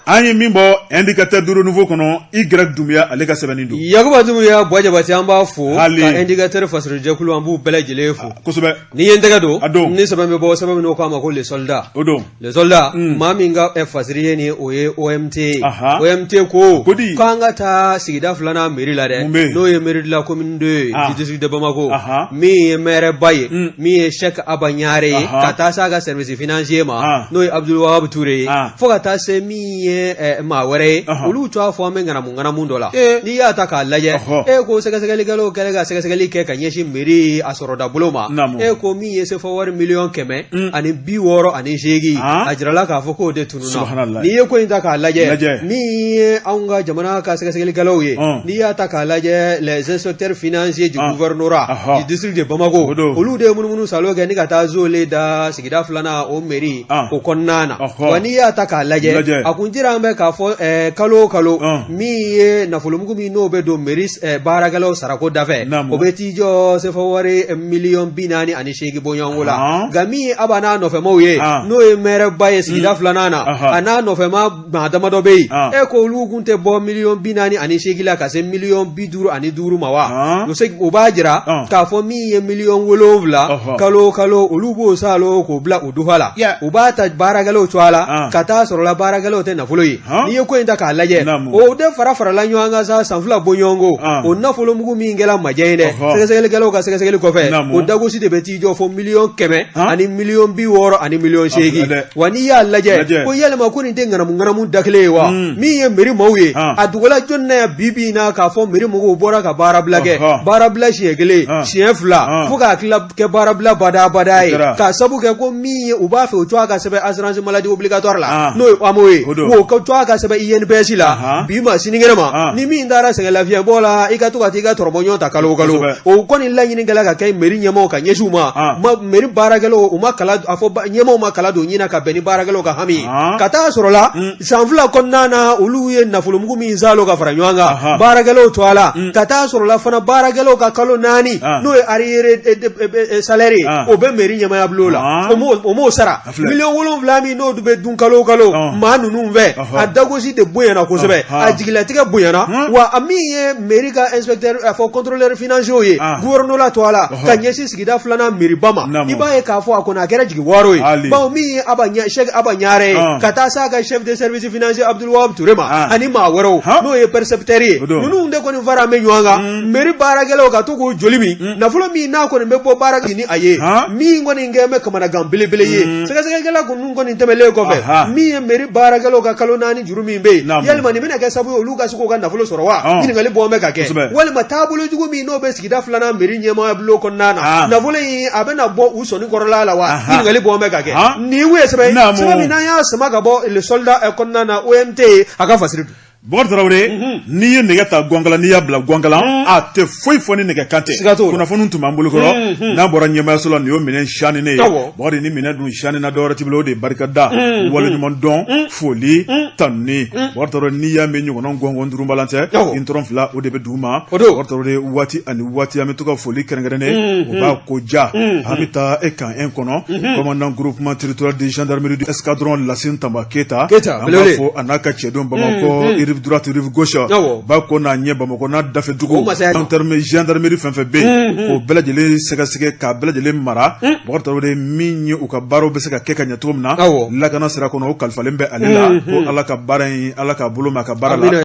an ye min bɔ Indicateur du Renouveau kɔnɔ Y Dunbiya ale ka sɛbɛnni don Yakuba Dunbiya Buwa Jabate an b'a fo ka Indicateur fasirijɛkulu an b'u bɛɛ lajɛlen fo kosɛbɛ n'i ye n tɛgɛ don a don ni sɛbɛn bɛ bɔ sɛbɛn min n'o k'a ma ko Le Soldat o don Le Soldat maa min ka fasiri ye nin o ye OMT ye OMT ko k'an ka taa sigida filanan mairie la dɛ n'o ye mairie de la commune 2 ye du district de Bamako min ye maire ba ye min ye Cheikh Aba Ɲare ye ka taa s'a ka service financier ma n'o ye Abdul Wahab Ture ye fo ka taa se min ye maa wɛrɛ ye olu tɔgɔ fɔ an bɛ ŋanamu ŋanamu dɔ la n'i y'a ta k'a lajɛ e ko sɛgɛsɛgɛlikɛlaw kɛlen ka sɛgɛsɛgɛli kɛ ka ɲɛsin mairie a sɔrɔda bolo ma e ko min ye sefa wari miliyɔn 168 a jirala k'a fɔ k'o de tununna n'i ye ko in ta k'a lajɛ min ye anw ka jamana ka sɛgɛsɛgɛlikɛlaw ye n'i y'a ta k'a lajɛ les inspecteurs financiers du gouvernorat du district de Bamako olu de ye munumunu salo kɛ ni ka taa zole da sigida filanan o mairie o kɔnɔna na wa n'i y'a ta k'a lajɛ a kun jira an bɛ k'a fɔ kalo o kalo min ye nafolomugu min n'o bɛ don mairie baarakɛlaw sarako dafɛ o bɛ t'i jɔ sefa wari miliyɔn 48 bɔɲɔgɔnko la nka min ye Aba n'a nɔfɛmaw ye n'o ye maire ba ye sigida filanan na a n'a nɔfɛma maa damadɔ bɛ yen e ko olu kun tɛ bɔ miliyɔn 48 la ka se miliyɔn 55 ma wa o b'a jira k'a fɔ min ye miliyɔn 7 kalo o kalo olu b'o salo k'o bila u dufa la u b'a ta baarakɛlaw cogoya la ka taa sɔrɔ la baarakɛlaw tɛ nafolo ye n'i ye ko in ta k'a lajɛ o de fara farala ɲɔgɔn kan sa san 2 bɔɲɔgɔnko o nafolomugu min kɛra majɛ ye dɛ sɛgɛsɛgɛlikɛlaw ka sɛgɛsɛgɛli kɔfɛ o dagosi de bɛ t'i jɔ fo miliyɔn 100 ani miliyɔn 60 ani miliyɔn 8 wa n'i y'a lajɛ ko yalima ko nin tɛ ŋanamu ŋanamu da kelen ye wa min ye mairie maaw ye a dogola jɔn na yan bi bi in na k'a fɔ mairie mɔgɔw bɔra ka baarabila kɛ baarabila siɲɛ kelen siɲɛ fila fo k'a tila kɛ baarabila badabada ye k'a sabu kɛ ko min ye u b'a fɛ u tɔgɔ ka sɛbɛn assurance maladie obligatoire la n'o ye AMO ye o ka tɔgɔ ka sɛbɛn INPS la bi ma sinikɛnɛ ma ni min taara sɛgɛnlafiɲɛbɔ la i ka to ka t'i ka tɔrɔmɔɲɔgɔn ta kalo o kalo o kɔni laɲini kɛla ka kɛ mairie ɲɛmaaw ka ɲɛsin u ma mairie baarakɛlaw u ma kala a fɔ ɲɛmaaw ma kala don ɲin na ka bɛn ni baarakɛlaw ka hami ye ka taa sɔrɔ la san 2 kɔnɔna na olu ye nafolomugu min saalo ka fara ɲɔgɔn kan baarakɛlaw to a la ka taa sɔrɔ la fana baarakɛlaw ka kalo 4 n'o ye arriéré salaire ye o bɛ mairie ɲɛmaaya bulon la o m'o sara miliyɔn 7 min n'o bɛ dun kalo o kalo maa ninnu fɛ a dagosi de bonyana kosɛbɛ a jigilatigɛ bonyana wa a min ye mairie ka inspecteur a fɔ contrôleur financier ye gouvernorat to a la ka ɲɛsin sigida filanan mairie ba ma i b'a ye k'a fɔ a kɔni a kɛra jigi waaro ye bawo min ye Aba Cheikh Aba Ɲare ye ka taa s'a ka chef de service financier Abdoul Wahab Touré ma ani maa wɛrɛw n'o ye percepteur ye ninnu de kɔni fara bɛ ɲɔgɔn kan mairie baarakɛlaw ka to k'u joli min nafolo min n'a kɔni bɛ bɔ baara ni a ye min kɔni kɛ bɛ kamanagan belebele ye sɛgɛsɛgɛlikɛla ninnu kɔni tɛmɛlen kɔfɛ min ye mairie baarakɛlaw ka kalo 4 juru min bɛ yen yalima nin bɛna kɛ sababu ye olu ka se k'u ka nafolo sɔrɔ wa ɲininkali bɔn bɛ ka kɛ walima taabolo jugu min n'o bɛ sigida filanan mairie ɲɛmaaya bulon kɔnɔna na nafolo in a bɛna bɔ u sɔnni kɔrɔla la wa ɲininkali bɔn bɛ ka kɛ nin ye sɛbɛn sɛbɛn min n'an y'a sama ka bɔ Le Soldat kɔnɔna na OMT a ka fasiri don. Bubakari Tarawele n'i ye nɛgɛ ta gɔnkala n'i y'a bila gɔnkala a tɛ foyi fɔ ni nɛgɛ kan tɛ kunnafoni tun b'an bolo kɔrɔ n'a bɔra ɲɛmaayaso la nin y'o minɛn saninen ye Bubakari ni minɛn dun sanina dɔwɛrɛ t'i bolo o de ye barikada waleɲuman dɔn foli tanuni Bubakari Tarawele n'i y'a mɛn ɲɔgɔnna gɔngɔn duurubalan tɛ n tɔrɔ fila o de bɛ dugu ma Bubakari Tarawele waati ani waati an bɛ to ka foli kɛrɛnkɛrɛnnen o b'a ko ja an bɛ taa e kan e kɔnɔ commandant groupement territorial de gendarmerie du escadron Lasine Tanba Keyita an b'a fo a n'a ka cɛdenw Bamakɔ rive droite rive gauche ba kɔ n'a ɲɛ Bamakɔ n'a dafɛ dugu gendarmerie fɛn fɛn bɛ yen k'o bɛɛ lajɛlen sɛgɛsɛgɛ k'a bɛɛ lajɛlen mara Bubakari Tarawele min ye u ka baaraw bɛ se ka kɛ ka ɲɛ cogo min na lakana sira kɔnɔ o kalifalen bɛ ale la ko Ala ka baara in Ala k'a bolo mɛn a ka baara la.